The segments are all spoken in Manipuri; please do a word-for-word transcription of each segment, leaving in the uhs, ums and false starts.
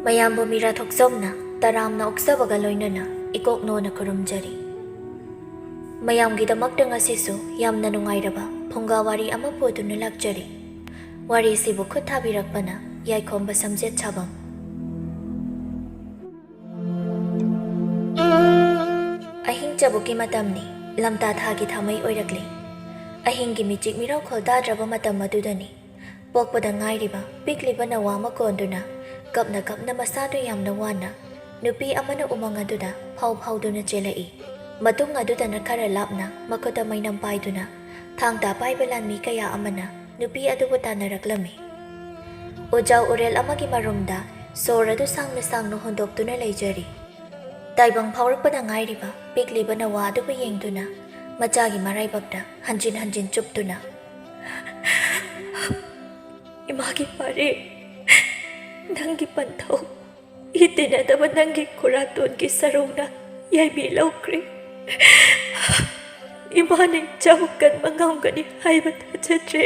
ꯃꯌꯥꯝꯕꯨ ꯃꯤꯔꯥ ꯊꯣꯛꯆꯧꯅ ꯇꯔꯥꯝꯅ ꯑꯣꯛꯆꯕꯒ ꯂꯣꯏꯅꯅ ꯏꯀꯣꯛꯅꯣꯅ ꯈꯨꯔꯨꯝꯖꯔꯤ꯫ ꯃꯌꯥꯝꯒꯤꯗꯃꯛꯇ ꯉꯁꯤꯁꯨ ꯌꯥꯝꯅ ꯅꯨꯡꯉꯥꯏꯔꯕ ꯐꯨꯡꯒꯥ ꯋꯥꯔꯤ ꯑꯃ ꯄꯨꯗꯨꯅ ꯂꯥꯛꯆꯔꯤ꯫ ꯋꯥꯔꯤꯁꯤꯕꯨ ꯈꯨꯠ ꯊꯥꯕꯤꯔꯛꯄꯅ ꯌꯥꯏꯈꯣꯝꯕ ꯁꯝꯖꯦꯠ ꯁꯥꯕꯝ꯫ ꯑꯍꯤꯡ ꯆꯕꯨꯛꯀꯤ ꯃꯇꯝꯅꯤ꯫ ꯂꯝꯇꯥ ꯊꯥꯒꯤ ꯊꯥꯃꯩ ꯑꯣꯏꯔꯛꯂꯤ꯫ ꯑꯍꯤꯡꯒꯤ ꯃꯤꯆꯤꯛ ꯃꯤꯔꯧ ꯈꯣꯜꯗꯥꯗ꯭ꯔꯕ ꯃꯇꯝ ꯑꯗꯨꯗꯅꯤ꯫ ꯄꯣꯛꯄꯗ ꯉꯥꯏꯔꯤꯕ ꯄꯤꯛꯂꯤꯕ ꯅꯋꯥ ꯑꯃ ꯀꯣꯟꯗꯨꯅ ꯀꯞꯅ ꯀꯞꯅ ꯃꯁꯥꯗꯨ ꯌꯥꯝꯅ ꯋꯥꯅ ꯅꯨꯄꯤ ꯑꯃꯅ ꯎꯃꯪ ꯑꯗꯨꯗ ꯐꯥꯎ ꯐꯥꯎꯗꯨꯅ ꯆꯦꯜꯂꯛꯏ꯫ ꯃꯇꯨꯡ ꯑꯗꯨꯗꯅ ꯈꯔ ꯂꯥꯞꯅ ꯃꯈꯨꯠꯇ ꯃꯩꯅꯝ ꯄꯥꯏꯗꯨꯅ ꯊꯥꯡ ꯇꯥ ꯄꯥꯏꯕ ꯂꯥꯟꯃꯤ ꯀꯌꯥ ꯑꯃꯅ ꯅꯨꯄꯤ ꯑꯗꯨꯕꯨ ꯇꯥꯟꯅꯔꯛꯂꯝꯃꯤ꯫ ꯎꯖꯥꯎ ꯎꯔꯦꯜ ꯑꯃꯒꯤ ꯃꯔꯨꯝꯗ ꯁꯣꯔ ꯑꯗꯨ ꯁꯥꯡꯅ ꯁꯥꯡꯅ ꯍꯣꯟꯗꯣꯛꯇꯨꯅ ꯂꯩꯖꯔꯤ꯫ ꯇꯥꯏꯕꯪ ꯐꯥꯎꯔꯛꯄꯗ ꯉꯥꯏꯔꯤꯕ ꯄꯤꯛꯂꯤꯕ ꯅꯋꯥ ꯑꯗꯨꯕꯨ ꯌꯦꯡꯗꯨꯅ ꯃꯆꯥꯒꯤ ꯃꯔꯥꯏꯕꯛꯇ ꯍꯟꯖꯤꯟ ꯍꯟꯖꯤꯟ ꯆꯨꯞꯇꯨꯅ, "ꯏꯃꯥꯒꯤ ꯄꯥꯔꯦ, ꯅꯪꯒꯤ ꯄꯟꯊꯧ, ꯏ ꯇꯤꯟꯅꯗꯕ ꯅꯪꯒꯤ ꯈꯨꯔꯥꯇꯣꯟꯒꯤ ꯁꯔꯧꯅ ꯌꯥꯏꯕꯤ ꯂꯧꯈ꯭ꯔꯦ꯫ ꯏꯃꯥꯅ ꯏꯆꯥꯕꯨ ꯀꯟꯕ ꯉꯝꯒꯅꯤ ꯍꯥꯏꯕ ꯊꯥꯖꯗ꯭ꯔꯦ꯫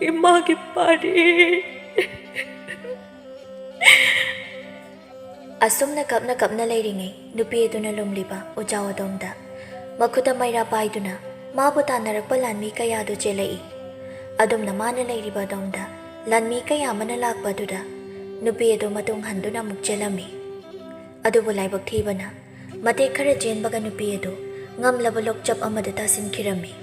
ꯏꯃꯥꯒꯤ ꯄꯥꯔꯦ!" ꯑꯁꯨꯝꯅ ꯀꯞꯅ ꯀꯞꯅ ꯂꯩꯔꯤꯉꯩ, ꯅꯨꯄꯤ ꯑꯗꯨꯅ ꯂꯨꯝꯂꯤꯕ ꯎꯖꯥꯎ ꯑꯗꯣꯝꯗ ꯃꯈꯨꯠꯇ ꯃꯩꯔꯥ ꯄꯥꯏꯗꯨꯅ ꯃꯥꯕꯨ ꯇꯥꯟꯅꯔꯛꯄ ꯂꯥꯟꯃꯤ ꯀꯌꯥꯗꯨ ꯆꯦꯜꯂꯛꯏ꯫ ꯑꯗꯨꯝꯅ ꯃꯥꯅ ꯂꯩꯔꯤꯕ ꯑꯗꯣꯝꯗ ꯂꯥꯟꯃꯤ ꯀꯌꯥ ꯑꯃꯅ ꯂꯥꯛꯄ ꯑꯗꯨꯗ ꯅꯨꯄꯤ ꯑꯗꯨ ꯃꯇꯨꯡ ꯍꯟꯗꯨꯅ ꯑꯃꯨꯛ ꯆꯦꯜꯂꯝꯃꯤ꯫ ꯑꯗꯨꯕꯨ ꯂꯥꯏꯕꯛ ꯊꯤꯕꯅ, ꯃꯇꯦꯛ ꯈꯔ ꯆꯦꯟꯕꯒ ꯅꯨꯄꯤ ꯑꯗꯨ ꯉꯝꯂꯕ ꯂꯣꯛꯆꯞ ꯑꯃꯗ ꯇꯥꯁꯤꯟꯈꯤꯔꯝꯃꯤ꯫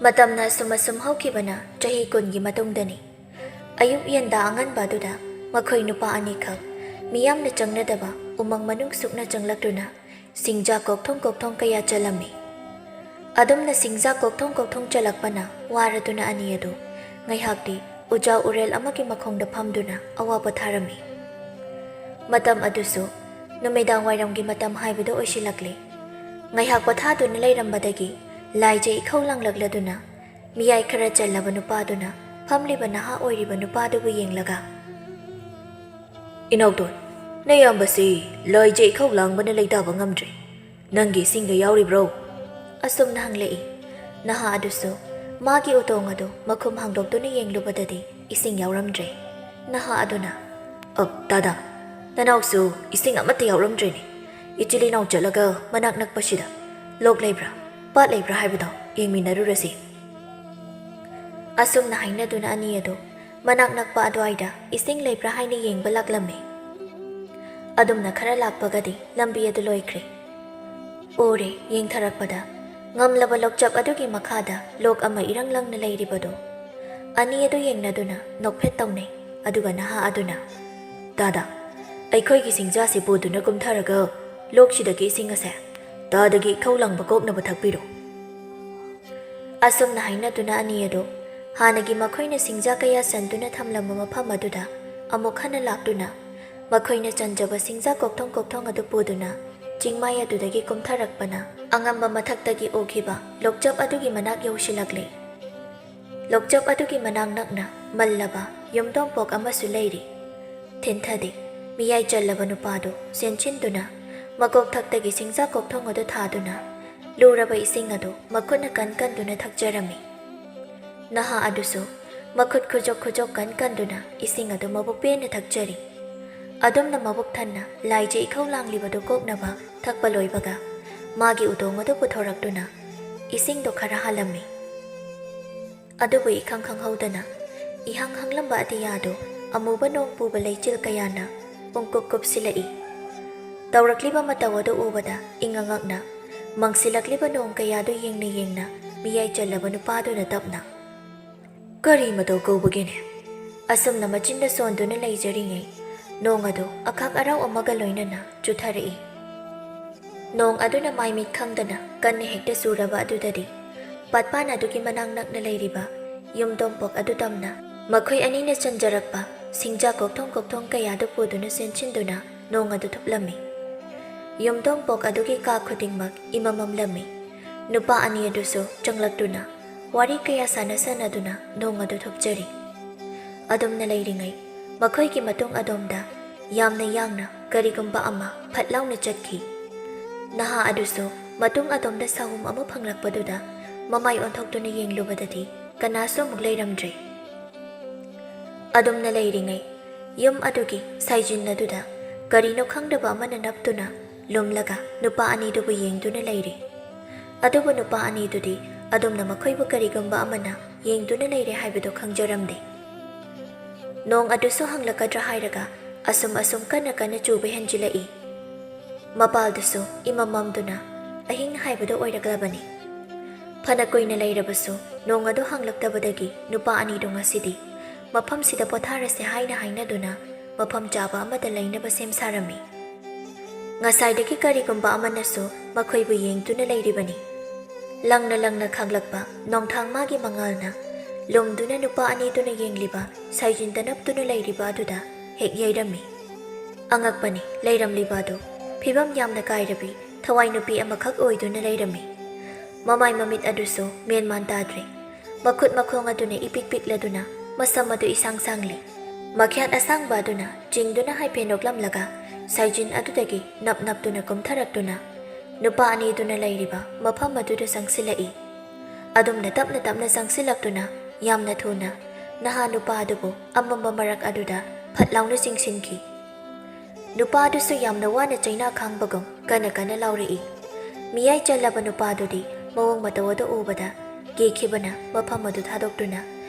ꯃꯇꯝꯅ ꯑꯁꯨꯝ ꯑꯁꯨꯝ ꯍꯧꯈꯤꯕꯅ ꯆꯍꯤ ꯀꯨꯟꯒꯤ ꯃꯇꯨꯡꯗꯅꯤ꯫ ꯑꯌꯨꯛ ꯌꯦꯟꯗꯥ ꯑꯉꯟꯕ ꯑꯗꯨꯗ ꯃꯈꯣꯏ ꯅꯨꯄꯥ ꯑꯅꯤꯈꯛ ꯃꯤꯌꯥꯝꯅ ꯆꯪꯅꯗꯕ ꯎꯃꯪ ꯃꯅꯨꯡ ꯁꯨꯛꯅ ꯆꯪꯂꯛꯇꯨꯅ ꯁꯤꯡꯖꯥ ꯀꯣꯛꯊꯣꯡ ꯀꯣꯛꯊꯣꯡ ꯀꯌꯥ ꯆꯠꯂꯝꯃꯤ꯫ ꯑꯗꯨꯝꯅ ꯁꯤꯡꯖꯥ ꯀꯣꯛꯊꯣꯡ ꯀꯣꯛꯊꯣꯡ ꯆꯠꯂꯛꯄꯅ ꯋꯥꯔꯗꯨꯅ ꯑꯅꯤ ꯑꯗꯨ ꯉꯥꯏꯍꯥꯛꯇꯤ ꯎꯖꯥ ꯎꯔꯦꯜ ꯑꯃꯒꯤ ꯃꯈꯣꯡꯗ ꯐꯝꯗꯨꯅ ꯑꯋꯥ ꯄꯣꯊꯥꯔꯝꯃꯤ꯫ ꯃꯇꯝ ꯑꯗꯨꯁꯨ ꯅꯨꯃꯤꯗꯥꯡ ꯋꯥꯏꯔꯝꯒꯤ ꯃꯇꯝ ꯍꯥꯏꯕꯗꯨ ꯑꯣꯏꯁꯤꯜꯂꯛꯂꯦ꯫ ꯉꯥꯏꯍꯥꯛ ꯄꯣꯊꯥꯗꯨꯅ ꯂꯩꯔꯝꯕꯗꯒꯤ ꯂꯥꯏꯖ ꯏꯈꯧ ꯂꯥꯡꯂꯛꯂꯗꯨꯅ ꯃꯤꯌꯥꯏ ꯈꯔ ꯆꯜꯂꯕ ꯅꯨꯄꯥꯗꯨꯅ ꯐꯝꯂꯤꯕ ꯅꯍꯥ ꯑꯣꯏꯔꯤꯕ ꯅꯨꯄꯥꯗꯨꯕꯨ ꯌꯦꯡꯂꯒ, "ꯏꯅꯥꯎꯇꯣꯟ, ꯅꯌꯥꯝꯕꯁꯤ ꯂꯥꯏꯖ ꯏꯈꯧ ꯂꯥꯡꯕꯅ ꯂꯩꯇꯥꯕ ꯉꯝꯗ꯭ꯔꯦ꯫ ꯅꯪꯒꯤ ꯏꯁꯤꯡꯗ ꯌꯥꯎꯔꯤꯕ꯭ꯔꯣ?" ꯑꯁꯨꯝꯅ ꯍꯪꯂꯛꯏ꯫ ꯅꯍꯥ ꯑꯗꯨꯁꯨ ꯃꯥꯒꯤ ꯎꯇꯣꯡ ꯑꯗꯨ ꯃꯈꯨꯝ ꯍꯥꯡꯗꯣꯛꯇꯨꯅ ꯌꯦꯡꯂꯨꯕꯗꯗꯤ ꯏꯁꯤꯡ ꯌꯥꯎꯔꯝꯗ꯭ꯔꯦ꯫ ꯅꯍꯥ ꯑꯗꯨꯅ, ꯑ, ꯗꯥꯗꯥ, ꯅꯅꯥꯎꯁꯨ ꯏꯁꯤꯡ ꯑꯃꯠꯇ ꯌꯥꯎꯔꯝꯗ꯭ꯔꯦꯅꯦ꯫ ꯏꯆꯤꯜ ꯏꯅꯥꯎ ꯆꯠꯂꯒ ꯃꯅꯥꯛ ꯅꯛꯄꯁꯤꯗ ꯂꯣꯛ ꯂꯩꯕ꯭ꯔꯥ, ꯄꯥꯠ ꯂꯩꯕ꯭ꯔꯥ ꯍꯥꯏꯕꯗꯣ ꯌꯦꯡꯃꯤꯟꯅꯔꯨꯔꯁꯤ꯫ ꯑꯁꯨꯝꯅ ꯍꯥꯏꯅꯗꯨꯅ ꯑꯅꯤ ꯑꯗꯨ ꯃꯅꯥꯛ ꯅꯛꯄ ꯑꯗꯨꯋꯥꯏꯗ ꯏꯁꯤꯡ ꯂꯩꯕ꯭ꯔꯥ ꯍꯥꯏꯅ ꯌꯦꯡꯕ ꯂꯥꯛꯂꯝꯃꯤ꯫ ꯑꯗꯨꯝꯅ ꯈꯔ ꯂꯥꯛꯄꯒꯗꯤ ꯂꯝꯕꯤ ꯑꯗꯨ ꯂꯣꯏꯈ꯭ꯔꯦ꯫ ꯎꯔꯦ, ꯌꯦꯡꯊꯔꯛꯄꯗ ꯉꯝꯂꯕ ꯂꯣꯛꯆꯞ ꯑꯗꯨꯒꯤ ꯃꯈꯥꯗ ꯂꯣꯛ ꯑꯃ ꯏꯔꯪ ꯂꯪꯅ ꯂꯩꯔꯤꯕꯗꯨ꯫ ꯑꯅꯤ ꯑꯗꯨ ꯌꯦꯡꯅꯗꯨꯅ ꯅꯣꯛꯐꯦꯠ ꯇꯧꯅꯩ꯫ ꯑꯗꯨꯒ ꯅꯍꯥ ꯑꯗꯨꯅ, "ꯗꯥꯗꯥ, ꯑꯩꯈꯣꯏꯒꯤ ꯁꯤꯡꯖꯥꯁꯤ ꯄꯨꯗꯨꯅ ꯀꯨꯝꯊꯔꯒ ꯂꯣꯛꯁꯤꯗꯒꯤ ꯏꯁꯤꯡ ꯑꯁꯦ ꯇꯥꯗꯒꯤ ꯏꯊꯧ ꯂꯥꯡꯕ ꯀꯣꯛꯅꯕ ꯊꯛꯄꯤꯔꯣ꯫" ꯑꯁꯨꯝꯅ ꯍꯥꯏꯅꯗꯨꯅ ꯑꯅꯤ ꯑꯗꯨ ꯍꯥꯟꯅꯒꯤ ꯃꯈꯣꯏꯅ ꯁꯤꯡꯖꯥ ꯀꯌꯥ ꯆꯟꯗꯨꯅ ꯊꯝꯂꯝꯕ ꯃꯐꯝ ꯑꯗꯨꯗ ꯑꯃꯨꯛ ꯍꯟꯅ ꯂꯥꯛꯇꯨꯅ ꯃꯈꯣꯏꯅ ꯆꯟꯖꯕ ꯁꯤꯡꯖꯥ ꯀꯣꯛꯊꯣꯡ ꯀꯣꯛꯊꯣꯡ ꯑꯗꯨ ꯄꯨꯗꯨꯅ ꯆꯤꯡꯃꯥꯏ ꯑꯗꯨꯗꯒꯤ ꯀꯨꯝꯊꯔꯛꯄꯅ ꯑꯉꯝꯕ ꯃꯊꯛꯇꯒꯤ ꯎꯈꯤꯕ ꯂꯣꯛꯆꯞ ꯑꯗꯨꯒꯤ ꯃꯅꯥꯛ ꯌꯧꯁꯤꯜꯂꯛꯂꯦ꯫ ꯂꯣꯛꯆꯞ ꯑꯗꯨꯒꯤ ꯃꯅꯥꯛ ꯅꯛꯅ ꯃꯜꯂꯕ ꯌꯨꯝꯗꯣꯡꯄꯣꯛ ꯑꯃꯁꯨ ꯂꯩꯔꯤ꯫ ꯊꯤꯟꯊꯗꯦ꯫ ꯃꯤꯌꯥꯏ ꯆꯜꯂꯕ ꯅꯨꯄꯥꯗꯨ ꯆꯦꯟꯁꯤꯟꯗꯨꯅ ꯃꯀꯣꯛꯊꯛꯇꯒꯤ ꯁꯤꯡꯖꯥ ꯀꯣꯛꯊꯣꯡ ꯑꯗꯨ ꯊꯥꯗꯨꯅ ꯂꯨꯔꯕ ꯏꯁꯤꯡ ꯑꯗꯨ ꯃꯈꯨꯠꯅ ꯀꯟ ꯀꯟꯗꯨꯅ ꯊꯛꯆꯔꯝꯃꯤ꯫ ꯅꯍꯥ ꯑꯗꯨꯁꯨ ꯃꯈꯨꯠ ꯈꯨꯖꯣꯛ ꯈꯨꯖꯣꯛ ꯀꯟ ꯀꯟꯗꯨꯅ ꯏꯁꯤꯡ ꯑꯗꯨ ꯃꯕꯨꯛ ꯄꯦꯟꯅ ꯊꯛꯆꯔꯤ꯫ ꯑꯗꯨꯝꯅ ꯃꯕꯨꯛ ꯊꯟꯅ ꯂꯥꯏꯖ ꯏꯈꯧ ꯂꯥꯡꯂꯤꯕꯗꯨ ꯀꯣꯛꯅꯕ ꯊꯛꯄ ꯂꯣꯏꯕꯒ ꯃꯥꯒꯤ ꯎꯇꯣꯡ ꯑꯗꯨ ꯄꯨꯊꯣꯔꯛꯇꯨꯅ ꯏꯁꯤꯡꯗꯣ ꯈꯔ ꯍꯥꯜꯂꯝꯃꯤ꯫ ꯑꯗꯨꯕꯨ ꯏꯈꯪ ꯈꯪꯍꯧꯗꯅ ꯏꯍꯪ ꯍꯪꯂꯝꯕ ꯑꯇꯤꯌꯥꯗꯨ ꯑꯃꯨꯕ ꯅꯣꯡ ꯄꯨꯕ ꯂꯩꯆꯤꯜ ꯀꯌꯥꯅ ꯄꯨꯡꯀꯨꯞ ꯀꯨꯞꯁꯤꯜꯂꯛꯏ꯫ ꯇꯧꯔꯛꯂꯤꯕ ꯃꯇꯧ ꯑꯗꯨ ꯎꯕꯗ ꯏꯉꯛ ꯉꯛꯅ ꯃꯪꯁꯤꯜꯂꯛꯂꯤꯕ ꯅꯣꯡ ꯀꯌꯥꯗꯨ ꯌꯦꯡꯅ ꯌꯦꯡꯅ ꯃꯤꯌꯥꯏ ꯆꯜꯂꯕ ꯅꯨꯄꯥꯗꯨꯅ ꯇꯞꯅ, "ꯀꯔꯤ ꯃꯇꯧ ꯀꯧꯕꯒꯦꯅꯦ?" ꯑꯁꯨꯝꯅ ꯃꯆꯤꯟꯗ ꯁꯣꯟꯗꯨꯅ ꯂꯩꯖꯔꯤꯉꯩ ꯅꯣꯡ ꯑꯗꯨ ꯑꯈꯥꯛ ꯑꯔꯥꯎ ꯑꯃꯒ ꯂꯣꯏꯅꯅ ꯆꯨꯊꯔꯛꯏ꯫ ꯅꯣꯡ ꯑꯗꯨꯅ ꯃꯥꯏ ꯃꯤꯠ ꯈꯪꯗꯅ ꯀꯟꯅ ꯍꯦꯛꯇ ꯆꯨꯔꯕ ꯑꯗꯨꯗꯗꯤ ꯄꯥꯠꯄꯥꯟ ꯑꯗꯨꯒꯤ ꯃꯅꯥꯛ ꯅꯛꯅ ꯂꯩꯔꯤꯕ ꯌꯨꯝꯗꯣꯡꯄꯣꯛ ꯑꯗꯨ ꯇꯝꯅ ꯃꯈꯣꯏ ꯑꯅꯤꯅ ꯆꯟꯖꯔꯛꯄ ꯁꯤꯡꯖꯥ ꯀꯣꯛꯊꯣꯡ ꯀꯣꯛꯊꯣꯡ ꯀꯌꯥꯗꯨ ꯄꯨꯗꯨꯅ ꯆꯦꯟꯁꯤꯟꯗꯨꯅ ꯅꯣꯡ ꯑꯗꯨ ꯊꯨꯞꯂꯝꯃꯤ꯫ ꯌꯨꯝꯗꯣꯡꯄꯣꯛ ꯑꯗꯨꯒꯤ ꯀꯥ ꯈꯨꯗꯤꯡꯃꯛ ꯏꯃꯝꯃꯝꯂꯝꯃꯤ꯫ ꯅꯨꯄꯥ ꯑꯅꯤ ꯑꯗꯨꯁꯨ ꯆꯪꯂꯛꯇꯨꯅ ꯋꯥꯔꯤ ꯀꯌꯥ ꯁꯥꯟꯅ ꯁꯥꯟꯅꯗꯨꯅ ꯅꯣꯡ ꯑꯗꯨ ꯊꯨꯞꯆꯔꯤ꯫ ꯑꯗꯨꯝꯅ ꯂꯩꯔꯤꯉꯩ ꯃꯈꯣꯏꯒꯤ ꯃꯇꯨꯡ ꯑꯗꯣꯝꯗ ꯌꯥꯝꯅ ꯌꯥꯡꯅ ꯀꯔꯤꯒꯨꯝꯕ ꯑꯃ ꯐꯠ ꯂꯥꯎꯅ ꯆꯠꯈꯤ꯫ ꯅꯍꯥ ꯑꯗꯨꯁꯨ ꯃꯇꯨꯡ ꯑꯗꯣꯝꯗ ꯁꯥꯍꯨꯝ ꯑꯃ ꯐꯪꯂꯛꯄꯗꯨꯗ ꯃꯃꯥꯏ ꯑꯣꯟꯊꯣꯛꯇꯨꯅ ꯌꯦꯡꯂꯨꯕꯗꯗꯤ ꯀꯅꯥꯁꯨ ꯑꯃꯨꯛ ꯂꯩꯔꯝꯗ꯭ꯔꯦ꯫ ꯑꯗꯨꯝꯅ ꯂꯩꯔꯤꯉꯩ ꯌꯨꯝ ꯑꯗꯨꯒꯤ ꯁꯥꯏꯖꯤꯟ ꯑꯗꯨꯗ ꯀꯔꯤꯅꯣ ꯈꯪꯗꯕ ꯑꯃꯅ ꯅꯞꯇꯨꯅ ꯂꯨꯝꯂꯒ ꯅꯨꯄꯥ ꯑꯅꯤꯗꯨꯕꯨ ꯌꯦꯡꯗꯨꯅ ꯂꯩꯔꯤ꯫ ꯑꯗꯨꯕꯨ ꯅꯨꯄꯥ ꯑꯅꯤꯗꯨꯗꯤ ꯑꯗꯨꯝꯅ ꯃꯈꯣꯏꯕꯨ ꯀꯔꯤꯒꯨꯝꯕ ꯑꯃꯅ ꯌꯦꯡꯗꯨꯅ ꯂꯩꯔꯦ ꯍꯥꯏꯕꯗꯨ ꯈꯪꯖꯔꯝꯗꯦ꯫ ꯅꯣꯡ ꯑꯗꯨꯁꯨ ꯍꯪꯂꯛꯀꯗ꯭ꯔꯥ ꯍꯥꯏꯔꯒ ꯑꯁꯨꯝ ꯑꯁꯨꯝ ꯀꯟꯅ ꯀꯟꯅ ꯆꯨꯕ ꯍꯦꯟꯖꯤꯜꯂꯛꯏ꯫ ꯃꯄꯥꯜꯗꯨꯁꯨ ꯏꯃꯝ ꯃꯝꯗꯨꯅ ꯑꯍꯤꯡ ꯍꯥꯏꯕꯗꯨ ꯑꯣꯏꯔꯛꯂꯕꯅꯤ꯫ ꯐꯅ ꯀꯨꯏꯅ ꯂꯩꯔꯕꯁꯨ ꯅꯣꯡ ꯑꯗꯨ ꯍꯥꯡꯂꯛꯇꯕꯗꯒꯤ ꯅꯨꯄꯥ ꯑꯅꯤꯗꯨ ꯉꯁꯤꯗꯤ ꯃꯐꯝꯁꯤꯗ ꯄꯣꯊꯥꯔꯁꯦ ꯍꯥꯏꯅ ꯍꯥꯏꯅꯗꯨꯅ ꯃꯐꯝ ꯆꯥꯕ ꯑꯃꯗ ꯂꯩꯅꯕ ꯁꯦꯝ ꯁꯥꯔꯝꯃꯤ꯫ ꯉꯁꯥꯏꯗꯒꯤ ꯀꯔꯤꯒꯨꯝꯕ ꯑꯃꯅꯁꯨ ꯃꯈꯣꯏꯕꯨ ꯌꯦꯡꯗꯨꯅ ꯂꯩꯔꯤꯕꯅꯤ꯫ ꯂꯪꯅ ꯂꯪꯅ ꯈꯥꯡꯂꯛꯄ ꯅꯣꯡꯊꯥꯡ ꯃꯥꯒꯤ ꯃꯉꯥꯜꯅ ꯂꯨꯝꯗꯨꯅ ꯅꯨꯄꯥ ꯑꯅꯤꯗꯨꯅ ꯌꯦꯡꯂꯤꯕ ꯁꯥꯏꯖꯤꯟꯗ ꯅꯞꯇꯨꯅ ꯂꯩꯔꯤꯕ ꯑꯗꯨꯗ ꯍꯦꯛ ꯌꯩꯔꯝꯃꯤ꯫ ꯑꯉꯛꯄꯅꯤ ꯂꯩꯔꯝꯂꯤꯕ ꯑꯗꯨ꯫ ꯐꯤꯕꯝ ꯌꯥꯝꯅ ꯀꯥꯏꯔꯕꯤ ꯊꯋꯥꯏ ꯅꯨꯄꯤ ꯑꯃꯈꯛ ꯑꯣꯏꯗꯨꯅ ꯂꯩꯔꯝꯃꯤ꯫ ꯃꯃꯥꯏ ꯃꯃꯤꯠ ꯑꯗꯨꯁꯨ ꯃꯦꯟ ꯃꯥꯟ ꯇꯥꯗ꯭ꯔꯦ꯫ ꯃꯈꯨꯠ ꯃꯈꯣꯡ ꯑꯗꯨꯅ ꯏꯄꯤꯛ ꯄꯤꯛꯂꯗꯨꯅ ꯃꯁꯝ ꯑꯗꯨ ꯏꯁꯥꯡ ꯁꯥꯡꯂꯤ꯫ ꯃꯈ꯭ꯌꯥꯠ ꯑꯁꯥꯡꯕ ꯑꯗꯨꯅ ꯆꯤꯡꯗꯨꯅ ꯍꯥꯏꯐꯦꯠ ꯅꯣꯛꯂꯝꯂꯒ ꯁꯥꯏꯖꯤꯟ ꯑꯗꯨꯗꯒꯤ ꯅꯞ ꯅꯞꯇꯨꯅ ꯀꯨꯝꯊꯔꯛꯇꯨꯅ ꯅꯨꯄꯥ ꯑꯅꯤꯗꯨꯅ ꯂꯩꯔꯤꯕ ꯃꯐꯝ ꯑꯗꯨꯗ ꯆꯪꯁꯤꯜꯂꯛꯏ꯫ ꯑꯗꯨꯝꯅ ꯇꯞꯅ ꯇꯞꯅ ꯆꯪꯁꯤꯜꯂꯛꯇꯨꯅ ꯌꯥꯝꯅ ꯊꯨꯅ ꯅꯍꯥ ꯅꯨꯄꯥ ꯑꯗꯨꯕꯨ ꯑꯃꯝꯕ ꯃꯔꯛ ꯑꯗꯨꯗ ꯐꯠ ꯂꯥꯎꯅ ꯆꯤꯡꯁꯤꯟꯈꯤ꯫ ꯅꯨꯄꯥ ꯑꯗꯨꯁꯨ ꯌꯥꯝꯅ ꯋꯥꯅ ꯆꯩꯅꯥ ꯈꯥꯡꯕꯒꯨꯝ ꯀꯟꯅ ꯀꯟꯅ ꯂꯥꯎꯔꯛꯏ꯫ ꯃꯤꯌꯥꯏ ꯆꯜꯂꯕ ꯅꯨꯄꯥꯗꯨꯗꯤ ꯃꯑꯣꯡ ꯃꯇꯧ ꯑꯗꯨ ꯎꯕꯗ ꯀꯤꯈꯤꯕꯅ ꯃꯐꯝ ꯑꯗꯨ ꯊꯥꯗꯣꯛꯇꯨꯅ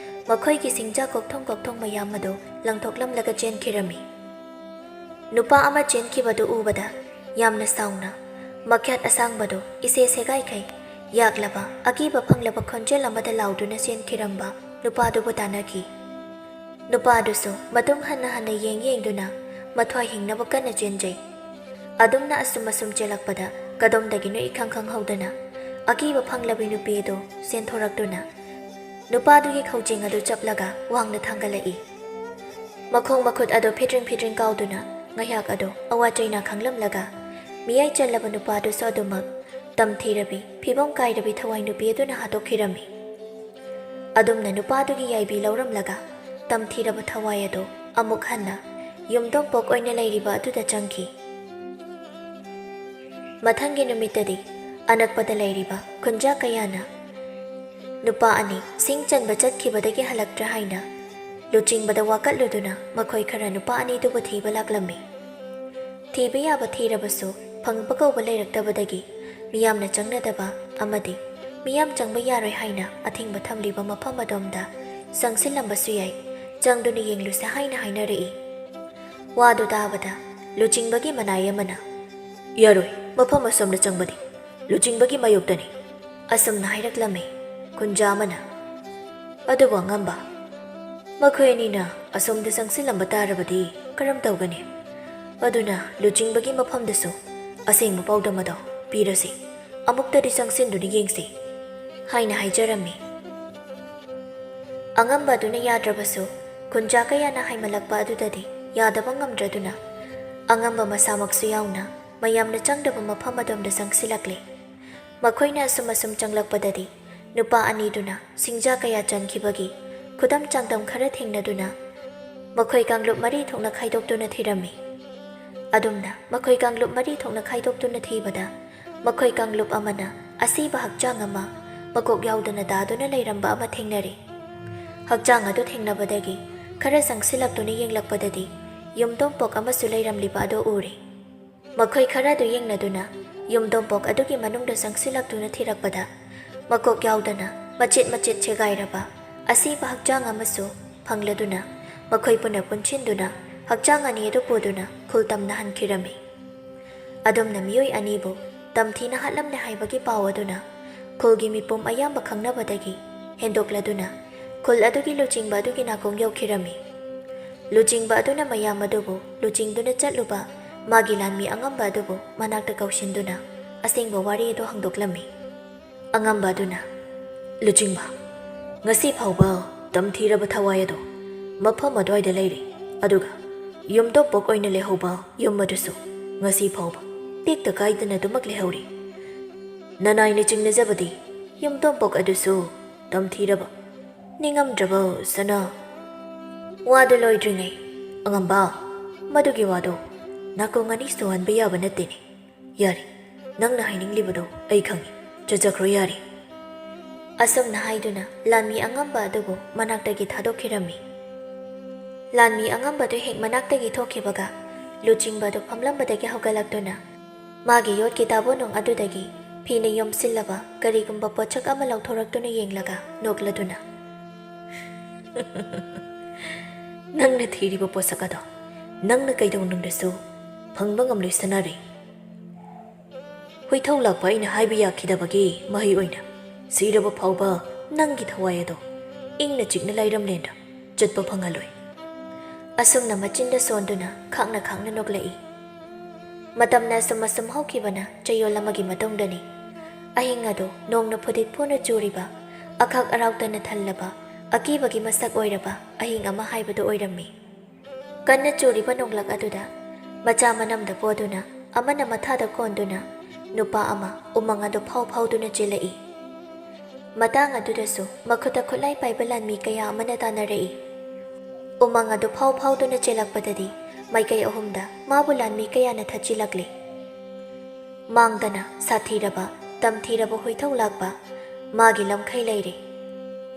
ꯃꯈꯣꯏꯒꯤ ꯁꯤꯡꯖꯥ ꯀꯣꯛꯊꯣꯡ ꯀꯣꯛꯊꯣꯡ ꯃꯌꯥꯝ ꯑꯗꯨ ꯂꯪꯊꯣꯛꯂꯝꯂꯒ ꯆꯦꯟꯈꯤꯔꯝꯃꯤ꯫ ꯅꯨꯄꯥ ꯑꯃ ꯆꯦꯟꯈꯤꯕꯗꯨ ꯎꯕꯗ ꯌꯥꯝꯅ ꯁꯥꯎꯅ ꯃꯈ꯭ꯌꯥꯠ ꯑꯁꯥꯡꯕꯗꯨ ꯏꯁꯦ ꯁꯦꯒꯥꯏꯈꯩ ꯌꯥꯛꯂꯕ ꯑꯀꯤꯕ ꯐꯪꯂꯕ ꯈꯣꯟꯖꯦꯜ ꯑꯃꯗ ꯂꯥꯎꯗꯨꯅ ꯆꯦꯟꯈꯤꯔꯝꯕ ꯅꯨꯄꯥꯗꯨꯕꯨ ꯇꯥꯟꯅꯈꯤ꯫ ꯅꯨꯄꯥꯗꯨꯁꯨ ꯃꯇꯨꯡ ꯍꯟꯅ ꯍꯟꯅ ꯌꯦꯡ ꯌꯦꯡꯗꯨꯅ ꯃꯊ꯭ꯋꯥꯏ ꯍꯤꯡꯅꯕ ꯀꯟꯅ ꯆꯦꯟꯖꯩ꯫ ꯑꯗꯨꯝꯅ ꯑꯁꯨꯝ ꯑꯁꯨꯝ ꯆꯦꯜꯂꯛꯄꯗ ꯀꯗꯣꯝꯗꯒꯤꯅꯣ ꯏꯈꯪ ꯈꯪꯍꯧꯗꯅ ꯑꯀꯤꯕ ꯐꯪꯂꯕꯤ ꯅꯨꯄꯤ ꯑꯗꯨ ꯆꯦꯟꯊꯣꯔꯛꯇꯨꯅ ꯅꯨꯄꯥꯗꯨꯒꯤ ꯈꯧꯖꯦꯡ ꯑꯗꯨ ꯆꯞꯂꯒ ꯋꯥꯡꯅ ꯊꯥꯡꯒꯠꯂꯛꯏ꯫ ꯃꯈꯣꯡ ꯃꯈꯨꯠ ꯑꯗꯨ ꯐꯤꯗ꯭ꯔꯤꯡ ꯐꯤꯗ꯭ꯔꯤꯡ ꯀꯥꯎꯗꯨꯅ ꯉꯥꯏꯍꯥꯛ ꯑꯗꯨ ꯑꯋꯥ ꯆꯩꯅꯥ ꯈꯪꯂꯝꯂꯒ ꯃꯤꯌꯥꯏ ꯆꯜꯂꯕ ꯅꯨꯄꯥꯗꯨꯁꯨ ꯑꯗꯨꯃꯛ ꯇꯝꯊꯤꯔꯕꯤ ꯐꯤꯕꯝ ꯀꯥꯏꯔꯕꯤ ꯊꯋꯥꯏ ꯅꯨꯄꯤ ꯑꯗꯨꯅ ꯍꯥꯠꯇꯣꯛꯈꯤꯔꯝꯃꯤ꯫ ꯑꯗꯨꯝꯅ ꯅꯨꯄꯥꯗꯨꯒꯤ ꯌꯥꯏꯕꯤ ꯂꯧꯔꯝꯂꯒ ꯇꯝꯊꯤꯔꯕ ꯊꯋꯥꯏ ꯑꯗꯨ ꯑꯃꯨꯛ ꯍꯟꯅ ꯌꯨꯝꯗꯣꯡꯄꯣꯛ ꯑꯣꯏꯅ ꯂꯩꯔꯤꯕ ꯑꯗꯨꯗ ꯆꯪꯈꯤ꯫ ꯃꯊꯪꯒꯤ ꯅꯨꯃꯤꯠꯇꯗꯤ ꯑꯅꯛꯄꯗ ꯂꯩꯔꯤꯕ ꯈꯨꯟꯖꯥ ꯀꯌꯥꯅ ꯅꯨꯄꯥ ꯑꯅꯤ ꯁꯤꯡ ꯆꯟꯕ ꯆꯠꯈꯤꯕꯗꯒꯤ ꯍꯜꯂꯛꯇ꯭ꯔꯦ ꯍꯥꯏꯅ ꯂꯨꯆꯤꯡꯕꯗ ꯋꯥꯀꯠꯂꯨꯗꯨꯅ ꯃꯈꯣꯏ ꯈꯔ ꯅꯨꯄꯥ ꯑꯅꯤꯗꯨꯕꯨ ꯊꯤꯕ ꯂꯥꯛꯂꯝꯃꯤ꯫ ꯊꯤꯕ ꯌꯥꯕ ꯊꯤꯔꯕꯁꯨ ꯐꯪꯕ ꯀꯧꯕ ꯂꯩꯔꯛꯇꯕꯗꯒꯤ ꯃꯤꯌꯥꯝꯅ ꯆꯪꯅꯗꯕ ꯑꯃꯗꯤ ꯃꯤꯌꯥꯝ ꯆꯪꯕ ꯌꯥꯔꯣꯏ ꯍꯥꯏꯅ ꯑꯊꯤꯡꯕ ꯊꯝꯂꯤꯕ ꯃꯐꯝ ꯑꯗꯣꯝꯗ ꯆꯪꯁꯤꯜꯂꯝꯕꯁꯨ ꯌꯥꯏ, ꯆꯪꯗꯨꯅ ꯌꯦꯡꯂꯨꯁꯦ ꯍꯥꯏꯅ ꯍꯥꯏꯅꯔꯛꯏ꯫ ꯋꯥꯗꯨ ꯇꯥꯕꯗ ꯂꯨꯆꯤꯡꯕꯒꯤ ꯃꯅꯥꯏ ꯑꯃꯅ, "ꯌꯥꯔꯣꯏ, ꯃꯐꯝ ꯑꯁꯣꯝꯗ ꯆꯪꯕꯗꯤ ꯂꯨꯆꯤꯡꯕꯒꯤ ꯃꯥꯌꯣꯛꯇꯅꯤ," ꯑꯁꯨꯝꯅ ꯍꯥꯏꯔꯛꯂꯝꯃꯤ꯫ ꯈꯨꯟꯖꯥ ꯑꯃꯅ, "ꯑꯗꯨꯕꯨ ꯑꯉꯝꯕ, ꯃꯈꯣꯏ ꯑꯅꯤꯅ ꯑꯁꯣꯝꯗ ꯆꯪꯁꯤꯜꯂꯝꯕ ꯇꯥꯔꯕꯗꯤ ꯀꯔꯝ ꯇꯧꯒꯅꯤ? ꯑꯗꯨꯅ ꯂꯨꯆꯤꯡꯕꯒꯤ ꯃꯐꯝꯗꯁꯨ ꯑꯁꯦꯡꯕ ꯄꯥꯎꯗꯝ ꯑꯗꯣ ꯄꯤꯔꯁꯤ, ꯑꯃꯨꯛꯇꯗꯤ ꯆꯪꯁꯤꯟꯗꯨꯅ ꯌꯦꯡꯁꯤ," ꯍꯥꯏꯅ ꯍꯥꯏꯖꯔꯝꯃꯤ꯫ ꯑꯉꯝꯕ ꯑꯗꯨꯅ ꯌꯥꯗ꯭ꯔꯕꯁꯨ, ꯈꯨꯟꯖꯥ ꯀꯌꯥꯅ ꯍꯥꯏꯃꯜꯂꯛꯄ ꯑꯗꯨꯗꯗꯤ ꯌꯥꯗꯕ ꯉꯝꯗ꯭ꯔꯗꯨꯅ, ꯑꯉꯝꯕ ꯃꯁꯥꯃꯛꯁꯨ ꯌꯥꯎꯅ ꯃꯌꯥꯝꯅ ꯆꯪꯗꯕ ꯃꯐꯝ ꯑꯗꯣꯝꯗ ꯆꯪꯁꯤꯜꯂꯛꯂꯦ꯫ ꯃꯈꯣꯏꯅ ꯑꯁꯨꯝ ꯑꯁꯨꯝ ꯆꯪꯂꯛꯄꯗꯗꯤ, ꯅꯨꯄꯥ ꯑꯅꯤꯗꯨꯅ ꯁꯤꯡꯖꯥ ꯀꯌꯥ ꯆꯟꯈꯤꯕꯒꯤ ꯈꯨꯗꯝ ꯆꯥꯡꯗꯝ ꯈꯔ ꯊꯦꯡꯅꯗꯨꯅ, ꯃꯈꯣꯏ ꯀꯥꯡꯂꯨꯞ ꯃꯔꯤ ꯊꯣꯛꯅ ꯈꯥꯏꯗꯣꯛꯇꯨꯅ ꯊꯤꯔꯝꯃꯤ꯫ ꯑꯗꯨꯝꯅ ꯃꯈꯣꯏ ꯀꯥꯡꯂꯨꯞ ꯃꯔꯤ ꯊꯣꯛꯅ ꯈꯥꯏꯗꯣꯛꯇꯨꯅ ꯊꯤꯕꯗ, ꯃꯈꯣꯏ ꯀꯥꯡꯂꯨꯞ ꯑꯃꯅ ꯑꯁꯤꯕ ꯍꯛꯆꯥꯡ ꯑꯃ ꯃꯀꯣꯛ ꯌꯥꯎꯗꯅ ꯇꯥꯗꯨꯅ ꯂꯩꯔꯝꯕ ꯑꯃ ꯊꯦꯡꯅꯔꯦ꯫ ꯍꯛꯆꯥꯡ ꯑꯗꯨ ꯊꯦꯡꯅꯕꯗꯒꯤ ꯈꯔ ꯆꯪꯁꯤꯜꯂꯛꯇꯨꯅ ꯌꯦꯡꯂꯛꯄꯗꯗꯤ, ꯌꯨꯝꯗꯣꯝꯄꯣꯛ ꯑꯃꯁꯨ ꯂꯩꯔꯝꯂꯤꯕ ꯑꯗꯨ ꯎꯔꯦ꯫ ꯃꯈꯣꯏ ꯈꯔꯗꯨ ꯌꯦꯡꯅꯗꯨꯅ ꯌꯨꯝꯗꯣꯝꯄꯣꯛ ꯑꯗꯨꯒꯤ ꯃꯅꯨꯡꯗ ꯆꯪꯁꯤꯜꯂꯛꯇꯨꯅ ꯊꯤꯔꯛꯄꯗ, ꯃꯀꯣꯛ ꯌꯥꯎꯗꯅ ꯃꯆꯦꯠ ꯃꯆꯦꯠ ꯁꯦꯒꯥꯏꯔꯕ ꯑꯁꯤꯕ ꯍꯛꯆꯥꯡ ꯑꯃꯁꯨ ꯐꯪꯂꯗꯨꯅ, ꯃꯈꯣꯏ ꯄꯨꯟꯅ ꯄꯨꯟꯁꯤꯟꯗꯨꯅ ꯍꯛꯆꯥꯡ ꯑꯅꯤ ꯑꯗꯨ ꯄꯨꯗꯨꯅ ꯈꯨꯜ ꯇꯝꯅ ꯍꯟꯈꯤꯔꯝꯃꯤ꯫ ꯑꯗꯨꯝꯅ ꯃꯤꯑꯣꯏ ꯑꯅꯤꯕꯨ ꯇꯝꯊꯤꯅ ꯍꯥꯠꯂꯝꯂꯦ ꯍꯥꯏꯕꯒꯤ ꯄꯥꯎ ꯑꯗꯨꯅ ꯈꯨꯜꯒꯤ ꯃꯤꯄꯨꯝ ꯑꯌꯥꯝꯕ ꯈꯪꯅꯕꯗꯒꯤ ꯍꯦꯟꯗꯣꯛꯂꯗꯨꯅ, ꯈꯨꯜ ꯑꯗꯨꯒꯤ ꯂꯨꯆꯤꯡꯕ ꯑꯗꯨꯒꯤ ꯅꯥꯀꯣꯡ ꯌꯧꯈꯤꯔꯝꯃꯤ꯫ ꯂꯨꯆꯤꯡꯕ ꯑꯗꯨꯅ ꯃꯌꯥꯝ ꯑꯗꯨꯕꯨ ꯂꯨꯆꯤꯡꯗꯨꯅ ꯆꯠꯂꯨꯕ ꯃꯥꯒꯤ ꯂꯥꯟꯃꯤ ꯑꯉꯝꯕ ꯑꯗꯨꯕꯨ ꯃꯅꯥꯛꯇ ꯀꯧꯁꯤꯟꯗꯨꯅ ꯑꯁꯦꯡꯕ ꯋꯥꯔꯤ ꯑꯗꯨ ꯍꯪꯗꯣꯛꯂꯝꯃꯤ꯫ ꯑꯉꯝꯕ ꯑꯗꯨꯅ, "ꯂꯨꯆꯤꯡꯕ, ꯉꯁꯤ ꯐꯥꯎꯕ ꯇꯝꯊꯤꯔꯕ ꯊꯋꯥꯏ ꯑꯗꯣ ꯃꯐꯝ ꯑꯗꯨꯋꯥꯏꯗ ꯂꯩꯔꯦ, ꯑꯗꯨꯒ ꯌꯨꯝꯗꯣꯝꯄꯣꯛ ꯑꯣꯏꯅ ꯂꯩꯍꯧꯕ ꯌꯨꯝ ꯑꯗꯨꯁꯨ ꯉꯁꯤ ꯐꯥꯎꯕ ꯇꯦꯛꯇ ꯀꯥꯏꯗꯅ ꯑꯗꯨꯃꯛ ꯂꯩꯍꯧꯔꯤ꯫ ꯅꯅꯥꯏꯅ ꯆꯤꯡꯅꯖꯕꯗꯤ ꯌꯨꯝꯗꯣꯝꯄꯣꯛ ꯑꯗꯨꯁꯨ ꯇꯝꯊꯤꯔꯕ, ꯅꯤꯡꯉꯝꯗ꯭ꯔꯕ ꯁꯅꯥ꯫" ꯋꯥꯗꯨ ꯂꯣꯏꯗ꯭ꯔꯤꯉꯩ, "ꯑꯉꯝꯕ, ꯃꯗꯨꯒꯤ ꯋꯥꯗꯣ ꯅꯥꯀꯣꯡ ꯑꯅꯤ ꯁꯨꯍꯟꯕ ꯌꯥꯕ ꯅꯠꯇꯦꯅꯦ꯫ ꯌꯥꯔꯦ, ꯅꯪꯅ ꯍꯥꯏꯅꯤꯡꯂꯤꯕꯗꯣ ꯑꯩ ꯈꯪꯉꯤ꯫ ꯆꯠꯆꯈ꯭ꯔꯣ ꯌꯥꯔꯦ꯫" ꯑꯁꯨꯝꯅ ꯍꯥꯏꯗꯨꯅ ꯂꯥꯟꯃꯤ ꯑꯉꯝꯕ ꯑꯗꯨꯕꯨ ꯃꯅꯥꯛꯇꯒꯤ ꯊꯥꯗꯣꯛꯈꯤꯔꯝꯃꯤ꯫ ꯂꯥꯟꯃꯤ ꯑꯉꯝꯕꯗꯨ ꯍꯦꯛ ꯃꯅꯥꯛꯇꯒꯤ ꯊꯣꯛꯈꯤꯕꯒ, ꯂꯨꯆꯤꯡꯕꯗꯨ ꯐꯝꯂꯝꯕꯗꯒꯤ ꯍꯧꯒꯠꯂꯛꯇꯨꯅ, ꯃꯥꯒꯤ ꯌꯣꯠꯀꯤ ꯇꯥꯕꯣꯅꯨꯡ ꯑꯗꯨꯗꯒꯤ ꯐꯤꯅ ꯌꯣꯝꯁꯤꯜꯂꯕ ꯀꯔꯤꯒꯨꯝꯕ ꯄꯣꯠꯁꯛ ꯑꯃ ꯂꯧꯊꯣꯔꯛꯇꯨꯅ ꯌꯦꯡꯂꯒ ꯅꯣꯛꯂꯗꯨꯅ, "ꯅꯪꯅ ꯊꯤꯔꯤꯕ ꯄꯣꯠꯁꯛ ꯑꯗꯣ ꯅꯪꯅ ꯀꯩꯗꯧꯅꯨꯡꯗꯁꯨ ꯐꯪꯕ ꯉꯝꯂꯣꯏ, ꯁꯅꯥꯔꯩ꯫ ꯍꯨꯏꯊꯧ ꯂꯥꯛꯄ ꯑꯩꯅ ꯍꯥꯏꯕ ꯌꯥꯈꯤꯗꯕꯒꯤ ꯃꯍꯩ ꯑꯣꯏꯅ ꯁꯤꯔꯕ ꯐꯥꯎꯕ ꯅꯪꯒꯤ ꯊꯋꯥꯏ ꯑꯗꯣ ꯏꯪꯅ ꯆꯤꯛꯅ ꯂꯥꯏꯔꯝꯂꯦꯟꯗ ꯆꯠꯄ ꯐꯪꯍꯜꯂꯣꯏ꯫" ꯑꯁꯨꯝꯅ ꯃꯆꯤꯟꯗ ꯁꯣꯟꯗꯨꯅ ꯈꯥꯛꯅ ꯈꯥꯛꯅ ꯅꯣꯛꯂꯛꯏ꯫ ꯃꯇꯝꯅ ꯑꯁꯨꯝ ꯑꯁꯨꯝ ꯍꯧꯈꯤꯕꯅ ꯆꯌꯣꯜ ꯑꯃꯒꯤ ꯃꯇꯨꯡꯗꯅꯤ꯫ ꯑꯍꯤꯡ ꯑꯗꯨ ꯅꯣꯡꯅ ꯐꯨꯗꯤꯠ ꯐꯨꯅ ꯆꯨꯔꯤꯕ, ꯑꯈꯥꯛ ꯑꯔꯥꯎꯇꯅ ꯊꯜꯂꯕ, ꯑꯀꯤꯕꯒꯤ ꯃꯁꯛ ꯑꯣꯏꯔꯕ ꯑꯍꯤꯡ ꯑꯃ ꯍꯥꯏꯕꯗꯨ ꯑꯣꯏꯔꯝꯃꯤ꯫ ꯀꯟꯅ ꯆꯨꯔꯤꯕ ꯅꯣꯡꯂꯛ ꯑꯗꯨꯗ ꯃꯆꯥ ꯃꯅꯝꯗ ꯄꯣꯗꯨꯅ, ꯑꯃꯅ ꯃꯊꯥꯗ ꯀꯣꯟꯗꯨꯅ, ꯅꯨꯄꯥ ꯑꯃ ꯎꯃꯪ ꯑꯗꯨ ꯐꯥꯎ ꯐꯥꯎꯗꯨꯅ ꯆꯦꯜꯂꯛꯏ꯫ ꯃꯇꯥꯡ ꯑꯗꯨꯗꯁꯨ ꯃꯈꯨꯠꯇ ꯈꯨꯠꯂꯥꯏ ꯄꯥꯏꯕ ꯂꯥꯟꯃꯤ ꯀꯌꯥ ꯑꯃꯅ ꯇꯥꯟꯅꯔꯛꯏ꯫ ꯎꯃꯪ ꯑꯗꯨ ꯐꯥꯎ ꯐꯥꯎꯗꯨꯅ ꯆꯦꯜꯂꯛꯄꯗꯗꯤ ꯃꯥꯏꯀꯩ ꯑꯍꯨꯝꯗ ꯃꯥꯕꯨ ꯂꯥꯟꯃꯤ ꯀꯌꯥꯅ ꯊꯠꯆꯤꯜꯂꯛꯂꯤ꯫ ꯃꯥꯡꯗꯅ ꯁꯥꯊꯤꯔꯕ, ꯇꯝꯊꯤꯔꯕ ꯍꯨꯏꯊꯧ ꯂꯥꯛꯄ ꯃꯥꯒꯤ ꯂꯝꯈꯩ ꯂꯩꯔꯦ꯫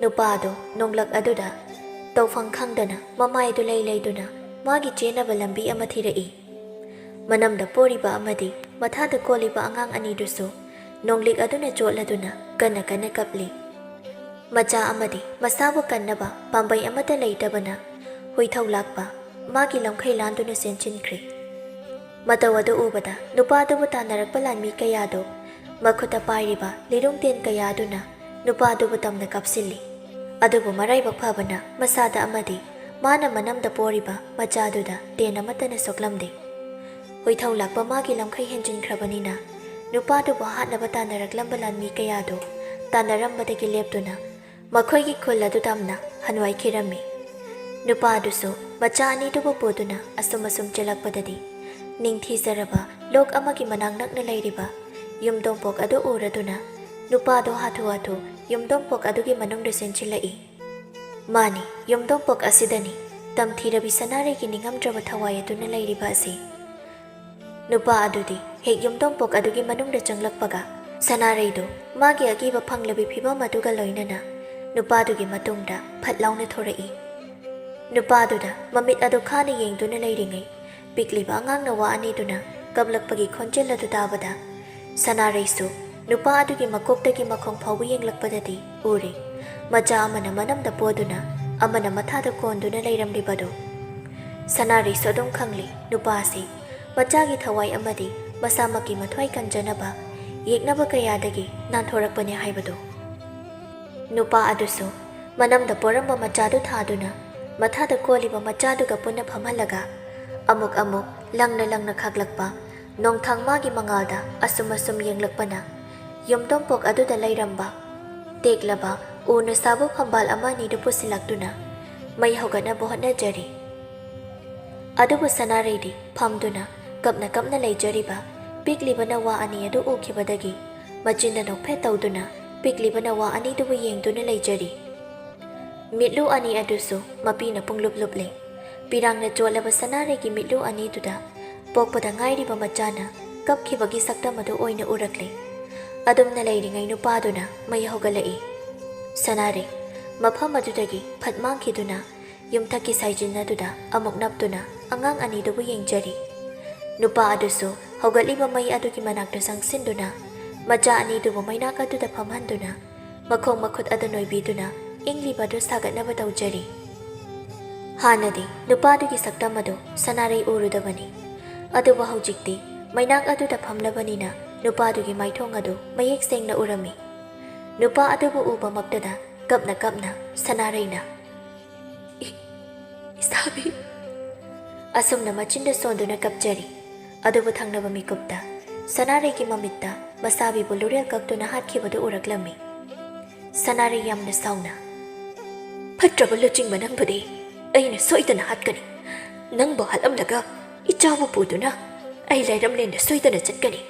ꯅꯨꯄꯥ ꯑꯗꯨ ꯅꯣꯡꯂꯛ ꯑꯗꯨꯗ ꯇꯧꯐꯝ ꯈꯪꯗꯅ ꯃꯃꯥꯏꯗꯨ ꯂꯩ ꯂꯩꯗꯨꯅ ꯃꯥꯒꯤ ꯆꯦꯟꯅꯕ ꯂꯝꯕꯤ ꯑꯃ ꯊꯤꯔꯛꯏ꯫ ꯃꯅꯝꯗ ꯄꯣꯔꯤꯕ ꯑꯃꯗꯤ ꯃꯊꯥꯗ ꯀꯣꯜꯂꯤꯕ ꯑꯉꯥꯡ ꯑꯅꯤꯗꯨꯁꯨ ꯅꯣꯡꯂꯤꯛ ꯑꯗꯨꯅ ꯆꯣꯠꯂꯗꯨꯅ ꯀꯟꯅ ꯀꯟꯅ ꯀꯞꯂꯤ꯫ ꯃꯆꯥ ꯑꯃꯗꯤ ꯃꯁꯥꯕꯨ ꯀꯟꯅꯕ ꯄꯥꯝꯕꯩ ꯑꯃꯠꯇ ꯂꯩꯇꯕꯅ ꯍꯨꯏꯊꯧ ꯂꯥꯛꯄ ꯃꯥꯒꯤ ꯂꯝꯈꯩ ꯂꯥꯟꯗꯨꯅ ꯆꯦꯟꯁꯤꯟꯈ꯭ꯔꯦ꯫ ꯃꯇꯧ ꯑꯗꯨ ꯎꯕꯗ ꯅꯨꯄꯥꯗꯨꯕꯨ ꯇꯥꯟꯅꯔꯛꯄ ꯂꯥꯟꯃꯤ ꯀꯌꯥꯗꯨ ꯃꯈꯨꯠꯇ ꯄꯥꯏꯔꯤꯕ ꯂꯤꯔꯨꯡ ꯇꯦꯟ ꯀꯌꯥ ꯑꯗꯨꯅ ꯅꯨꯄꯥꯗꯨꯕꯨ ꯇꯝꯅ ꯀꯥꯞꯁꯤꯜꯂꯤ꯫ ꯑꯗꯨꯕꯨ ꯃꯔꯥꯏꯕꯛ ꯐꯕꯅ ꯃꯁꯥꯗ ꯑꯃꯗꯤ ꯃꯥꯅ ꯃꯅꯝꯗ ꯄꯣꯔꯤꯕ ꯃꯆꯥꯗꯨꯗ ꯇꯦꯟ ꯑꯃꯠꯇꯅ ꯁꯣꯛꯂꯝꯗꯦ꯫ ꯍꯨꯏꯊꯧ ꯂꯥꯛꯄ ꯃꯥꯒꯤ ꯂꯝꯈꯩ ꯍꯦꯟꯖꯤꯟꯈ꯭ꯔꯕꯅꯤꯅ ꯅꯨꯄꯥꯗꯨꯕꯨ ꯍꯥꯠꯅꯕ ꯇꯥꯟꯅꯔꯛꯂꯝꯕ ꯂꯥꯟꯃꯤ ꯀꯌꯥꯗꯨ ꯇꯥꯟꯅꯔꯝꯕꯗꯒꯤ ꯂꯦꯞꯇꯨꯅ ꯃꯈꯣꯏꯒꯤ ꯈꯨꯜ ꯑꯗꯨ ꯇꯝꯅ ꯍꯟꯋꯥꯏꯈꯤꯔꯝꯃꯤ꯫ ꯅꯨꯄꯥꯗꯨꯁꯨ ꯃꯆꯥ ꯑꯅꯤꯗꯨꯕꯨ ꯄꯨꯗꯨꯅ ꯑꯁꯨꯝ ꯑꯁꯨꯝ ꯆꯦꯜꯂꯛꯄꯗꯗꯤ ꯅꯤꯡꯊꯤꯖꯔꯕ ꯂꯣꯛ ꯑꯃꯒꯤ ꯃꯅꯥꯛ ꯅꯛꯅ ꯂꯩꯔꯤꯕ ꯌꯨꯝꯗꯣꯡꯄꯣꯛ ꯑꯗꯨ ꯎꯔꯗꯨꯅ ꯅꯨꯄꯥꯗꯣ ꯍꯥꯊꯨ ꯍꯥꯊꯨ ꯌꯨꯝꯗꯣꯡꯄꯣꯛ ꯑꯗꯨꯒꯤ ꯃꯅꯨꯡꯗ ꯆꯦꯟꯁꯤꯜꯂꯛꯏ꯫ ꯃꯥꯅꯤ, ꯌꯨꯝꯗꯣꯡꯄꯣꯛ ꯑꯁꯤꯗꯅꯤ ꯇꯝꯊꯤꯔꯕꯤ ꯁꯅꯥꯔꯩꯒꯤ ꯅꯤꯡꯉꯝꯗ꯭ꯔꯕ ꯊꯋꯥꯏ ꯑꯗꯨꯅ ꯂꯩꯔꯤꯕ ꯑꯁꯤ꯫ ꯅꯨꯄꯥ ꯑꯗꯨꯗꯤ ꯍꯦꯛ ꯌꯨꯝꯗꯣꯡꯄꯣꯛ ꯑꯗꯨꯒꯤ ꯃꯅꯨꯡꯗ ꯆꯪꯂꯛꯄꯒ ꯁꯅꯥꯔꯩꯗꯨ ꯃꯥꯒꯤ ꯑꯀꯤꯕ ꯐꯪꯂꯕꯤ ꯐꯤꯕꯝ ꯑꯗꯨꯒ ꯂꯣꯏꯅꯅ ꯅꯨꯄꯥꯗꯨꯒꯤ ꯃꯇꯨꯡꯗ ꯐꯠ ꯂꯥꯎꯅ ꯊꯣꯔꯛꯏ꯫ ꯅꯨꯄꯥꯗꯨꯗ ꯃꯃꯤꯠ ꯑꯗꯨ ꯈꯥꯅ ꯌꯦꯡꯗꯨꯅ ꯂꯩꯔꯤꯉꯩ, ꯄꯤꯛꯂꯤꯕ ꯑꯉꯥꯡꯅ ꯋꯥ ꯑꯅꯤꯗꯨꯅ ꯀꯞꯂꯛꯄꯒꯤ ꯈꯣꯟꯖꯦꯜ ꯑꯗꯨ ꯇꯥꯕꯗ, ꯁꯅꯥꯔꯩꯁꯨ ꯅꯨꯄꯥ ꯑꯗꯨꯒꯤ ꯃꯀꯣꯛꯇꯒꯤ ꯃꯈꯣꯡ ꯐꯥꯎꯕ ꯌꯦꯡꯂꯛꯄꯗꯗꯤ ꯎꯔꯦ, ꯃꯆꯥ ꯑꯃꯅ ꯃꯅꯝꯗ ꯄꯣꯗꯨꯅ, ꯑꯃꯅ ꯃꯊꯥꯗ ꯀꯣꯟꯗꯨꯅ ꯂꯩꯔꯝꯂꯤꯕꯗꯨ꯫ ꯁꯅꯥꯔꯩꯁꯨ ꯑꯗꯨꯝ ꯈꯪꯂꯤ, ꯅꯨꯄꯥ ꯑꯁꯤ ꯃꯆꯥꯒꯤ ꯊꯋꯥꯏ ꯑꯃꯗꯤ ꯃꯁꯥꯃꯛꯀꯤ ꯃꯊ꯭ꯋꯥꯏ ꯀꯟꯖꯅꯕ ꯌꯦꯛꯅꯕ ꯀꯌꯥꯗꯒꯤ ꯅꯥꯟꯊꯣꯔꯛꯄꯅꯤ ꯍꯥꯏꯕꯗꯨ꯫ ꯅꯨꯄꯥ ꯑꯗꯨꯁꯨ ꯃꯅꯝꯗ ꯄꯣꯔꯝꯕ ꯃꯆꯥꯗꯨ ꯊꯥꯗꯨꯅ, ꯃꯊꯥꯗ ꯀꯣꯜꯂꯤꯕ ꯃꯆꯥꯗꯨꯒ ꯄꯨꯟꯅ ꯐꯝꯍꯜꯂꯒ, ꯑꯃꯨꯛ ꯑꯃꯨꯛ ꯂꯪꯅ ꯂꯪꯅ ꯈꯥꯛꯂꯛꯄ ꯅꯣꯡꯊꯥꯡ ꯃꯥꯒꯤ ꯃꯉꯥꯜꯗ ꯑꯁꯨꯝ ꯑꯁꯨꯝ ꯌꯦꯡꯂꯛꯄꯅ, ꯌꯨꯝꯗꯣꯡꯄꯣꯛ ꯑꯗꯨꯗ ꯂꯩꯔꯝꯕ ꯇꯦꯛꯂꯕ ꯎꯅ ꯁꯥꯕ ꯐꯝꯕꯥꯜ ꯑꯃ ꯑꯅꯤꯗꯨ ꯄꯨꯁꯤꯜꯂꯛꯇꯨꯅ ꯃꯩ ꯍꯧꯒꯠꯅꯕ ꯍꯣꯠꯅꯖꯔꯤ꯫ ꯑꯗꯨꯕꯨ ꯁꯅꯥꯔꯩꯗꯤ ꯐꯝꯗꯨꯅ ꯀꯞꯅ ꯀꯞꯅ ꯂꯩꯖꯔꯤꯕ ꯄꯤꯛꯂꯤꯕ ꯅꯋꯥ ꯑꯅꯤ ꯑꯗꯨ ꯎꯈꯤꯕꯗꯒꯤ, ꯃꯆꯤꯟꯗ ꯅꯣꯛꯐꯦꯠ ꯇꯧꯗꯨꯅ ꯄꯤꯛꯂꯤꯕ ꯅꯋꯥ ꯑꯅꯤꯗꯨꯕꯨ ꯌꯦꯡꯗꯨꯅ ꯂꯩꯖꯔꯤ꯫ ꯃꯤꯠꯂꯨ ꯑꯅꯤ ꯑꯗꯨꯁꯨ ꯃꯄꯤꯅ ꯄꯨꯡꯂꯨꯞ ꯂꯨꯞꯂꯦ꯫ ꯄꯤꯔꯥꯡꯅ ꯆꯣꯠꯂꯕ ꯁꯅꯥꯔꯩꯒꯤ ꯃꯤꯠꯂꯨ ꯑꯅꯤꯗꯨꯗ ꯄꯣꯛꯄꯗ ꯉꯥꯏꯔꯤꯕ ꯃꯆꯥꯅ ꯀꯞꯈꯤꯕꯒꯤ ꯁꯛꯇꯝ ꯑꯗꯨ ꯑꯣꯏꯅ ꯎꯔꯛꯂꯦ꯫ ꯑꯗꯨꯝꯅ ꯂꯩꯔꯤꯉꯩ ꯅꯨꯄꯥꯗꯨꯅ ꯃꯩ ꯍꯧꯒꯠꯂꯛꯏ꯫ ꯁꯅꯥꯔꯩ ꯃꯐꯝ ꯑꯗꯨꯗꯒꯤ ꯐꯠ ꯃꯥꯡꯈꯤꯗꯨꯅ ꯌꯨꯝꯊꯛꯀꯤ ꯁꯥꯏꯖꯤꯟ ꯑꯗꯨꯗ ꯑꯃꯨꯛ ꯅꯞꯇꯨꯅ ꯑꯉꯥꯡ ꯑꯅꯤꯗꯨꯕꯨ ꯌꯦꯡꯖꯔꯤ꯫ ꯅꯨꯄꯥ ꯑꯗꯨꯁꯨ ꯍꯧꯒꯠꯂꯤꯕ ꯃꯩ ꯑꯗꯨꯒꯤ ꯃꯅꯥꯛꯇ ꯆꯪꯁꯤꯟꯗꯨꯅ ꯃꯆꯥ ꯑꯅꯤꯗꯨꯕꯨ ꯃꯩꯅꯥꯛ ꯑꯗꯨꯗ ꯐꯝꯍꯟꯗꯨꯅ ꯃꯈꯣꯡ ꯃꯈꯨꯠ ꯑꯗꯨ ꯅꯣꯏꯕꯤꯗꯨꯅ ꯏꯪꯂꯤꯕ ꯑꯗꯨ ꯁꯥꯒꯠꯅꯕ ꯇꯧꯖꯔꯤ꯫ ꯍꯥꯟꯅꯗꯤ ꯅꯨꯄꯥꯗꯨꯒꯤ ꯁꯛꯇꯝ ꯑꯗꯨ ꯁꯅꯥꯔꯩ ꯎꯔꯨꯗꯕꯅꯤ꯫ ꯑꯗꯨꯕꯨ ꯍꯧꯖꯤꯛꯇꯤ ꯃꯩꯅꯥꯛ ꯑꯗꯨꯗ ꯐꯝꯂꯕꯅꯤꯅ ꯅꯨꯄꯥꯗꯨꯒꯤ ꯃꯥꯏꯊꯣꯡ ꯑꯗꯨ ꯃꯌꯦꯛ ꯁꯦꯡꯅ ꯎꯔꯝꯃꯤ꯫ ꯅꯨꯄꯥ ꯑꯗꯨꯕꯨ ꯎꯕꯃꯛꯇꯗ ꯀꯞꯅ ꯀꯞꯅ ꯁꯅꯥꯔꯩꯅ, "ꯏ-, ꯏꯁꯥꯕꯤ!" ꯑꯁꯨꯝꯅ ꯃꯆꯤꯟꯗ ꯁꯣꯟꯗꯨꯅ ꯀꯞꯆꯔꯤ꯫ ꯑꯗꯨꯕꯨ ꯊꯪꯅꯕ ꯃꯤꯀꯨꯞꯇ ꯁꯅꯥꯔꯩꯒꯤ ꯃꯃꯤꯠꯇ ꯃꯁꯥꯕꯤꯕꯨ ꯂꯨꯔꯦꯜ ꯀꯛꯇꯨꯅ ꯍꯥꯠꯈꯤꯕꯗꯨ ꯎꯔꯛꯂꯝꯃꯤ꯫ ꯁꯅꯥꯔꯩ ꯌꯥꯝꯅ ꯁꯥꯎꯅ, "ꯐꯠꯇ꯭ꯔꯕ ꯂꯨꯆꯤꯡꯕ ꯅꯪꯕꯨꯗꯤ ꯑꯩꯅ ꯁꯣꯏꯗꯅ ꯍꯥꯠꯀꯅꯤ꯫ ꯅꯪꯕꯨ ꯍꯥꯠꯂꯝꯂꯒ ꯏꯆꯥꯕꯨ ꯄꯨꯗꯨꯅ ꯑꯩ ꯂꯥꯏꯔꯝꯂꯦꯟꯗ ꯁꯣꯏꯗꯅ ꯆꯠꯀꯅꯤ꯫"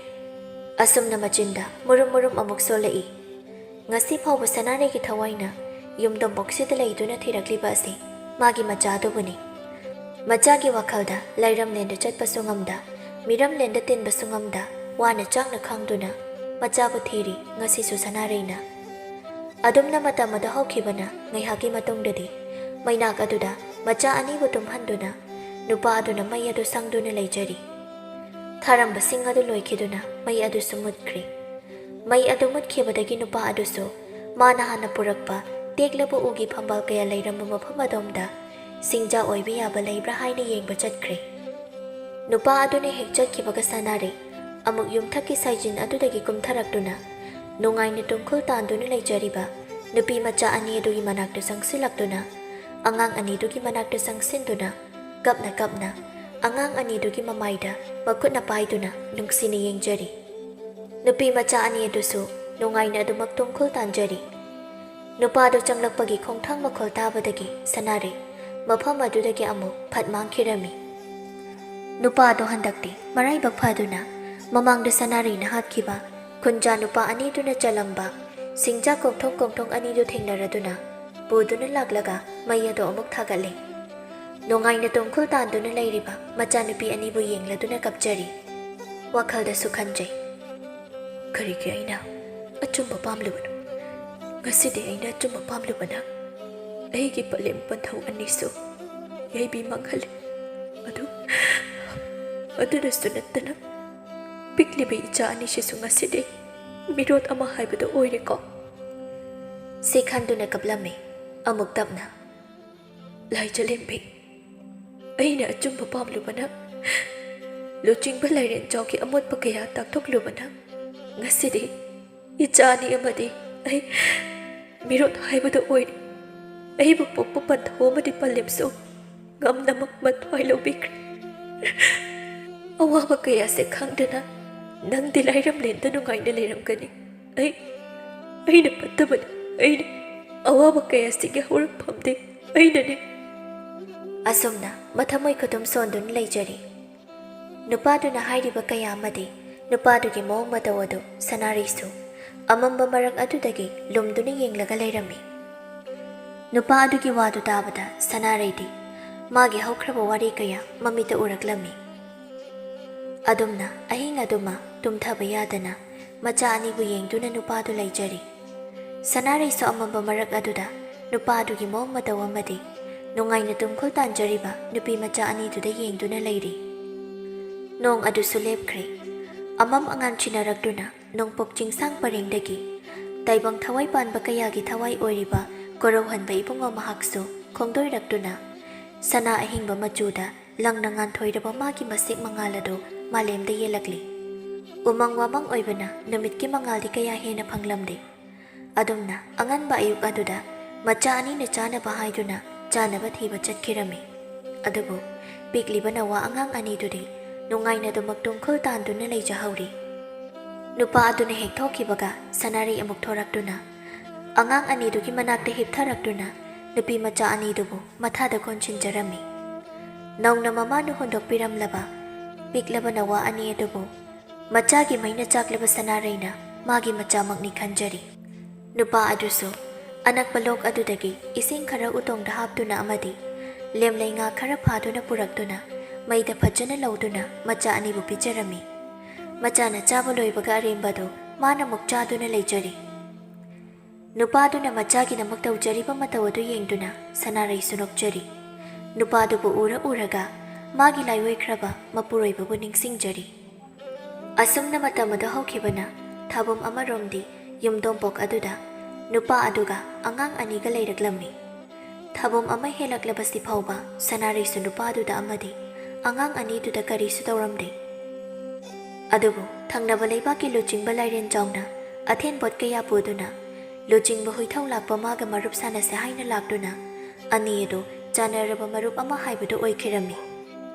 ꯑꯁꯨꯝꯅ ꯃꯆꯤꯟꯗ ꯃꯨꯔꯨꯝ ꯃꯨꯔꯨꯝ ꯑꯃꯨꯛ ꯁꯣꯜꯂꯛꯏ꯫ ꯉꯁꯤ ꯐꯥꯎꯕ ꯁꯅꯥꯔꯩꯒꯤ ꯊꯋꯥꯏꯅ ꯌꯨꯝꯗꯣꯡꯄꯣꯛꯁꯤꯗ ꯂꯩꯗꯨꯅ ꯊꯤꯔꯛꯂꯤꯕ ꯑꯁꯤ ꯃꯥꯒꯤ ꯃꯆꯥ ꯑꯗꯨꯕꯨꯅꯤ꯫ ꯃꯆꯥꯒꯤ ꯋꯥꯈꯜꯗ ꯂꯥꯏꯔꯝꯂꯦꯟꯗ ꯆꯠꯄꯁꯨ ꯉꯝꯗ, ꯃꯤꯔꯝꯂꯦꯟꯗ ꯇꯤꯟꯕꯁꯨ ꯉꯝꯗ, ꯋꯥꯅ ꯆꯥꯛꯅ ꯈꯥꯡꯗꯨꯅ ꯃꯆꯥꯕꯨ ꯊꯤꯔꯤ ꯉꯁꯤꯁꯨ ꯁꯅꯥꯔꯩꯅ꯫ ꯑꯗꯨꯝꯅ ꯃꯇꯝ ꯑꯗꯨ ꯍꯧꯈꯤꯕꯅ ꯉꯥꯏꯍꯥꯛꯀꯤ ꯃꯇꯨꯡꯗꯗꯤ ꯃꯩꯅꯥꯛ ꯑꯗꯨꯗ ꯃꯆꯥ ꯑꯅꯤꯕꯨ ꯇꯨꯝꯍꯟꯗꯨꯅ ꯅꯨꯄꯥ ꯑꯗꯨꯅ ꯃꯩ ꯑꯗꯨ ꯁꯪꯗꯨꯅ ꯂꯩꯖꯔꯤ꯫ ꯊꯥꯔꯝꯕꯁꯤꯡ ꯑꯗꯨ ꯂꯣꯏꯈꯤꯗꯨꯅ ꯃꯩ ꯑꯗꯨꯁꯨ ꯃꯨꯠꯈ꯭ꯔꯦ꯫ ꯃꯩ ꯑꯗꯨ ꯃꯨꯠꯈꯤꯕꯗꯒꯤ ꯅꯨꯄꯥ ꯑꯗꯨꯁꯨ ꯃꯥꯅ ꯍꯥꯟꯅ ꯄꯨꯔꯛꯄ ꯇꯦꯛꯂꯕ ꯎꯒꯤ ꯐꯝꯕꯥꯜ ꯀꯌꯥ ꯂꯩꯔꯝꯕ ꯃꯐꯝ ꯑꯗꯣꯝꯗ ꯁꯤꯡꯖꯥ ꯑꯣꯏꯕ ꯌꯥꯕ ꯂꯩꯕ꯭ꯔꯥ ꯍꯥꯏꯅ ꯌꯦꯡꯕ ꯆꯠꯈ꯭ꯔꯦ꯫ ꯅꯨꯄꯥ ꯑꯗꯨꯅ ꯍꯦꯛ ꯆꯠꯈꯤꯕꯒ ꯁꯅꯥꯔꯩ ꯑꯃꯨꯛ ꯌꯨꯝꯊꯛꯀꯤ ꯁꯥꯏꯖꯤꯟ ꯑꯗꯨꯗꯒꯤ ꯀꯨꯝꯊꯔꯛꯇꯨꯅ ꯅꯨꯡꯉꯥꯏꯅ ꯇꯨꯝꯈꯨꯜ ꯇꯥꯟꯗꯨꯅ ꯂꯩꯖꯔꯤꯕ ꯅꯨꯄꯤ ꯃꯆꯥ ꯑꯅꯤ ꯑꯗꯨꯒꯤ ꯃꯅꯥꯛꯇ ꯆꯪꯁꯤꯜꯂꯛꯇꯨꯅ ꯑꯉꯥꯡ ꯑꯅꯤꯗꯨꯒꯤ ꯃꯅꯥꯛꯇ ꯆꯪꯁꯤꯟꯗꯨꯅ ꯀꯞꯅ ꯀꯞꯅ ꯑꯉꯥꯡ ꯑꯅꯤꯗꯨꯒꯤ ꯃꯃꯥꯏꯗ ꯃꯈꯨꯠꯅ ꯄꯥꯏꯗꯨꯅ ꯅꯨꯡꯁꯤꯅ ꯌꯦꯡꯖꯔꯤ꯫ ꯅꯨꯄꯤ ꯃꯆꯥ ꯑꯅꯤ ꯑꯗꯨꯁꯨ ꯅꯨꯡꯉꯥꯏꯅ ꯑꯗꯨꯃꯛ ꯇꯨꯝꯈꯨꯜ ꯇꯥꯟꯖꯔꯤ꯫ ꯅꯨꯄꯥꯗꯨ ꯆꯪꯂꯛꯄꯒꯤ ꯈꯣꯡꯊꯥꯡ ꯃꯈꯣꯜ ꯇꯥꯕꯗꯒꯤ ꯁꯅꯥꯔꯩ ꯃꯐꯝ ꯑꯗꯨꯗꯒꯤ ꯑꯃꯨꯛ ꯐꯠ ꯃꯥꯡꯈꯤꯔꯝꯃꯤ꯫ ꯅꯨꯄꯥꯗꯣ ꯍꯟꯗꯛꯇꯤ ꯃꯔꯥꯏꯕꯛ ꯐꯗꯨꯅ ꯃꯃꯥꯡꯗ ꯁꯅꯥꯔꯩꯅ ꯍꯥꯠꯈꯤꯕ ꯈꯨꯟꯖꯥ ꯅꯨꯄꯥ ꯑꯅꯤꯗꯨꯅ ꯆꯠꯂꯝꯕ ꯁꯤꯡꯖꯥ ꯀꯣꯡꯊꯣꯡ ꯀꯣꯡꯊꯣꯡ ꯑꯅꯤꯗꯨ ꯊꯦꯡꯅꯔꯗꯨꯅ ꯄꯨꯗꯨꯅ ꯂꯥꯛꯂꯒ ꯃꯩ ꯑꯗꯨ ꯑꯃꯨꯛ ꯊꯥꯒꯠꯂꯤ꯫ ꯅꯨꯡꯉꯥꯏꯅ ꯇꯨꯝꯈꯨꯜ ꯇꯥꯟꯗꯨꯅ ꯂꯩꯔꯤꯕ ꯃꯆꯥꯅꯨꯄꯤ ꯑꯅꯤꯕꯨ ꯌꯦꯡꯂꯗꯨꯅ ꯀꯞꯆꯔꯤ꯫ ꯋꯥꯈꯜꯗꯁꯨ ꯈꯟꯖꯩ, "ꯀꯔꯤꯒꯤ ꯑꯩꯅ ꯑꯆꯨꯝꯕ ꯄꯥꯝꯂꯨꯕꯅꯣ? ꯉꯁꯤꯗꯤ ꯑꯩꯅ ꯑꯆꯨꯝꯕ ꯄꯥꯝꯂꯨꯕꯅ ꯑꯩꯒꯤ ꯄꯂꯦꯝ ꯄꯟꯊꯧ ꯑꯅꯤꯁꯨ ꯌꯩꯕꯤ ꯃꯥꯡꯍꯜꯂꯤ꯫ ꯑꯗꯨ, ꯑꯗꯨꯗꯁꯨ ꯅꯠꯇꯅ ꯄꯤꯛꯂꯤꯕ ꯏꯆꯥ ꯑꯅꯤꯁꯤꯁꯨ ꯉꯁꯤꯗꯤ ꯃꯤꯔꯣꯠ ꯑꯃ ꯍꯥꯏꯕꯗꯨ ꯑꯣꯏꯔꯦꯀꯣ?" ꯁꯤ ꯈꯟꯗꯨꯅ ꯀꯞꯂꯝꯃꯤ꯫ ꯑꯃꯨꯛ ꯇꯞꯅ, "ꯂꯥꯏꯖꯂꯦꯝꯕꯤ, ꯑꯩꯅ ꯑꯆꯨꯝꯕ ꯄꯥꯝꯂꯨꯕꯅ, ꯂꯨꯆꯤꯡꯕ ꯂꯥꯏꯔꯦꯟꯖꯥꯎꯒꯤ ꯑꯃꯣꯠꯄ ꯀꯌꯥ ꯇꯥꯛꯊꯣꯛꯂꯨꯕꯅ, ꯉꯁꯤꯗꯤ ꯏꯆꯥ ꯑꯅꯤ ꯑꯃꯗꯤ ꯑꯩ ꯃꯤꯔꯣꯠ ꯍꯥꯏꯕꯗꯨ ꯑꯣꯏꯔꯦ꯫ ꯑꯩꯕꯨ ꯄꯣꯛꯄ ꯄꯟꯊꯧ ꯑꯃꯗꯤ ꯄꯂꯦꯝꯁꯨ ꯉꯝꯅꯃꯛ ꯃꯊ꯭ꯋꯥꯏ ꯂꯧꯕꯤꯈ꯭ꯔꯦ꯫ ꯑꯋꯥꯕ ꯀꯌꯥꯁꯦ ꯈꯪꯗꯅ ꯅꯪꯗꯤ ꯂꯥꯏꯔꯝꯂꯦꯟꯗ ꯅꯨꯡꯉꯥꯏꯅ ꯂꯩꯔꯝꯒꯅꯤ꯫ ꯑꯩ, ꯑꯩꯅ ꯐꯠꯇꯕꯅꯤ꯫ ꯑꯩꯅ ꯑꯋꯥꯕ ꯀꯌꯥꯁꯤꯒꯤ ꯍꯧꯔꯛꯐꯝꯗꯤ ꯑꯩꯅꯅꯤ꯫" ꯑꯁꯨꯝꯅ ꯃꯊꯃꯣꯏ ꯈꯨꯗꯨꯝ ꯁꯣꯟꯗꯨꯅ ꯂꯩꯖꯔꯤ꯫ ꯅꯨꯄꯥꯗꯨꯅ ꯍꯥꯏꯔꯤꯕ ꯀꯌꯥ ꯑꯃꯗꯤ ꯅꯨꯄꯥꯗꯨꯒꯤ ꯃꯑꯣꯡ ꯃꯇꯧ ꯑꯗꯨ ꯁꯅꯥꯔꯩꯁꯨ ꯑꯃꯝꯕ ꯃꯔꯛ ꯑꯗꯨꯗꯒꯤ ꯂꯨꯝꯗꯨꯅ ꯌꯦꯡꯂꯒ ꯂꯩꯔꯝꯃꯤ꯫ ꯅꯨꯄꯥ ꯑꯗꯨꯒꯤ ꯋꯥꯗꯨ ꯇꯥꯕꯗ ꯁꯅꯥꯔꯩꯗꯤ ꯃꯥꯒꯤ ꯍꯧꯈ꯭ꯔꯕ ꯋꯥꯔꯤ ꯀꯌꯥ ꯃꯃꯤꯠꯇ ꯎꯔꯛꯂꯝꯃꯤ꯫ ꯑꯗꯨꯝꯅ ꯑꯍꯤꯡ ꯑꯗꯨꯃ ꯇꯨꯝꯊꯕ ꯌꯥꯗꯅ ꯃꯆꯥ ꯑꯅꯤꯕꯨ ꯌꯦꯡꯗꯨꯅ ꯅꯨꯄꯥꯗꯨ ꯂꯩꯖꯔꯤ꯫ ꯁꯅꯥꯔꯩꯁꯨ ꯑꯃꯝꯕ ꯃꯔꯛ ꯑꯗꯨꯗ ꯅꯨꯄꯥ ꯑꯗꯨꯒꯤ ꯃꯑꯣꯡ ꯃꯇꯧ ꯑꯃꯗꯤ ꯅꯨꯡꯉꯥꯏꯅ ꯇꯨꯝꯈꯨꯜ ꯇꯥꯟꯖꯔꯤꯕ ꯅꯨꯄꯤ ꯃꯆꯥ ꯑꯅꯤꯗꯨꯗ ꯌꯦꯡꯗꯨꯅ ꯂꯩꯔꯤ꯫ ꯅꯣꯡ ꯑꯗꯨꯁꯨ ꯂꯦꯞꯈ꯭ꯔꯦ꯫ ꯑꯃꯝ ꯑꯉꯥꯟ ꯆꯤꯟꯅꯔꯛꯇꯨꯅ ꯅꯣꯡꯄꯣꯛ ꯆꯤꯡꯁꯥꯡ ꯄꯔꯦꯡꯗꯒꯤ ꯇꯥꯏꯕꯪ ꯊꯋꯥꯏ ꯄꯥꯟꯕ ꯀꯌꯥꯒꯤ ꯊꯋꯥꯏ ꯑꯣꯏꯔꯤꯕ ꯀꯣꯔꯧꯍꯟꯕ ꯏꯕꯨꯡꯉꯣ ꯃꯍꯥꯛꯁꯨ ꯈꯣꯡꯗꯣꯏꯔꯛꯇꯨꯅ ꯁꯅꯥ ꯑꯍꯤꯡꯕ ꯃꯆꯨꯗ ꯂꯪꯅ ꯉꯥꯟꯊꯣꯏꯔꯕ ꯃꯥꯒꯤ ꯃꯁꯦꯛ ꯃꯉꯥꯜ ꯑꯗꯨ ꯃꯥꯂꯦꯝꯗ ꯌꯦꯜꯂꯛꯂꯤ꯫ ꯎꯃꯪ ꯋꯥꯃꯪ ꯑꯣꯏꯕꯅ ꯅꯨꯃꯤꯠꯀꯤ ꯃꯉꯥꯜꯗꯤ ꯀꯌꯥ ꯍꯦꯟꯅ ꯐꯪꯂꯝꯗꯦ꯫ ꯑꯗꯨꯝꯅ ꯑꯉꯟꯕ ꯑꯌꯨꯛ ꯑꯗꯨꯗ ꯃꯆꯥ ꯑꯅꯤꯅ ꯆꯥꯅꯕ ꯍꯥꯏꯗꯨꯅ ꯆꯥꯅꯕ ꯊꯤꯕ ꯆꯠꯈꯤꯔꯝꯃꯤ꯫ ꯑꯗꯨꯕꯨ ꯄꯤꯛꯂꯤꯕ ꯅꯋꯥ ꯑꯉꯥꯡ ꯑꯅꯤꯗꯨꯗꯤ ꯅꯨꯡꯉꯥꯏꯅꯗꯨꯃꯛ ꯇꯨꯡꯈꯨꯜ ꯇꯥꯟꯗꯨꯅ ꯂꯩꯖꯍꯧꯔꯤ꯫ ꯅꯨꯄꯥ ꯑꯗꯨꯅ ꯍꯦꯛ ꯊꯣꯛꯈꯤꯕꯒ ꯁꯅꯥꯔꯩ ꯑꯃꯨꯛ ꯊꯣꯔꯛꯇꯨꯅ ꯑꯉꯥꯡ ꯑꯅꯤꯗꯨꯒꯤ ꯃꯅꯥꯛꯇ ꯍꯤꯞꯊꯔꯛꯇꯨꯅ ꯅꯨꯄꯤ ꯃꯆꯥ ꯑꯅꯤꯗꯨꯕꯨ ꯃꯊꯥꯗ ꯀꯣꯟꯁꯤꯟꯖꯔꯝꯃꯤ꯫ ꯅꯧꯅ ꯃꯃꯥꯅ ꯍꯨꯟꯗꯣꯛꯄꯤꯔꯝꯂꯕ ꯄꯤꯛꯂꯕ ꯅꯋꯥ ꯑꯅꯤ ꯑꯗꯨꯕꯨ ꯃꯆꯥꯒꯤ ꯃꯩꯅ ꯆꯥꯛꯂꯕ ꯁꯅꯥꯔꯩꯅ ꯃꯥꯒꯤ ꯃꯆꯥꯃꯛꯅꯤ ꯈꯟꯖꯔꯤ꯫ ꯅꯨꯄꯥ ꯑꯗꯨꯁꯨ ꯑꯅꯛꯄ ꯂꯣꯛ ꯑꯗꯨꯗꯒꯤ ꯏꯁꯤꯡ ꯈꯔ ꯎꯇꯣꯡꯗ ꯍꯥꯞꯇꯨꯅ ꯑꯃꯗꯤ ꯂꯦꯝꯂꯩ ꯉꯥ ꯈꯔ ꯐꯥꯗꯨꯅ ꯄꯨꯔꯛꯇꯨꯅ ꯃꯩꯗ ꯐꯖꯅ ꯂꯧꯗꯨꯅ ꯃꯆꯥ ꯑꯅꯤꯕꯨ ꯄꯤꯖꯔꯝꯃꯤ꯫ ꯃꯆꯥꯅ ꯆꯥꯕ ꯂꯣꯏꯕꯒ ꯑꯔꯦꯝꯕꯗꯨ ꯃꯥꯅ ꯑꯃꯨꯛ ꯆꯥꯗꯨꯅ ꯂꯩꯖꯔꯤ꯫ ꯅꯨꯄꯥꯗꯨꯅ ꯃꯆꯥꯒꯤꯗꯃꯛ ꯇꯧꯖꯔꯤꯕ ꯃꯇꯧ ꯑꯗꯨ ꯌꯦꯡꯗꯨꯅ ꯁꯅꯥꯔꯩꯁꯨ ꯅꯣꯛꯆꯔꯤ꯫ ꯅꯨꯄꯥꯗꯨꯕꯨ ꯎꯔ ꯎꯔꯒ ꯃꯥꯒꯤ ꯂꯥꯏꯑꯣꯏꯈ꯭ꯔꯕ ꯃꯄꯨꯔꯣꯏꯕꯕꯨ ꯅꯤꯡꯁꯤꯡꯖꯔꯤ꯫ ꯑꯁꯨꯝꯅ ꯃꯇꯝ ꯑꯗꯨ ꯍꯧꯈꯤꯕꯅ ꯊꯥꯕꯨꯝ ꯑꯃꯔꯣꯝꯗꯤ ꯌꯨꯝꯗꯣꯡꯄꯣꯛ ꯑꯗꯨꯗ ꯅꯨꯄꯥ ꯑꯗꯨꯒ ꯑꯉꯥꯡ ꯑꯅꯤꯒ ꯂꯩꯔꯛꯂꯝꯃꯤ꯫ ꯊꯥꯕꯨꯝ ꯑꯃ ꯍꯦꯜꯂꯛꯂꯕꯁꯤ ꯐꯥꯎꯕ ꯁꯅꯥꯔꯩꯁꯨ ꯅꯨꯄꯥꯗꯨꯗ ꯑꯃꯗꯤ ꯑꯉꯥꯡ ꯑꯅꯤꯗꯨꯗ ꯀꯔꯤꯁꯨ ꯇꯧꯔꯝꯗꯦ꯫ ꯑꯗꯨꯕꯨ ꯊꯪꯅꯕ ꯂꯩꯕꯥꯛꯀꯤ ꯂꯨꯆꯤꯡꯕ ꯂꯥꯏꯔꯦꯟꯖꯥꯎꯅ ꯑꯊꯦꯟꯄꯣꯠ ꯀꯌꯥ ꯄꯨꯗꯨꯅ ꯂꯨꯆꯤꯡꯕ ꯍꯨꯏꯊꯧ ꯂꯥꯛꯄ ꯃꯥꯒ ꯃꯔꯨꯞ ꯁꯥꯟꯅꯁꯦ ꯍꯥꯏꯅ ꯂꯥꯛꯇꯨꯅ ꯑꯅꯤ ꯑꯗꯨ ꯆꯥꯟꯅꯔꯕ ꯃꯔꯨꯞ ꯑꯃ ꯍꯥꯏꯕꯗꯨ ꯑꯣꯏꯈꯤꯔꯝꯃꯤ꯫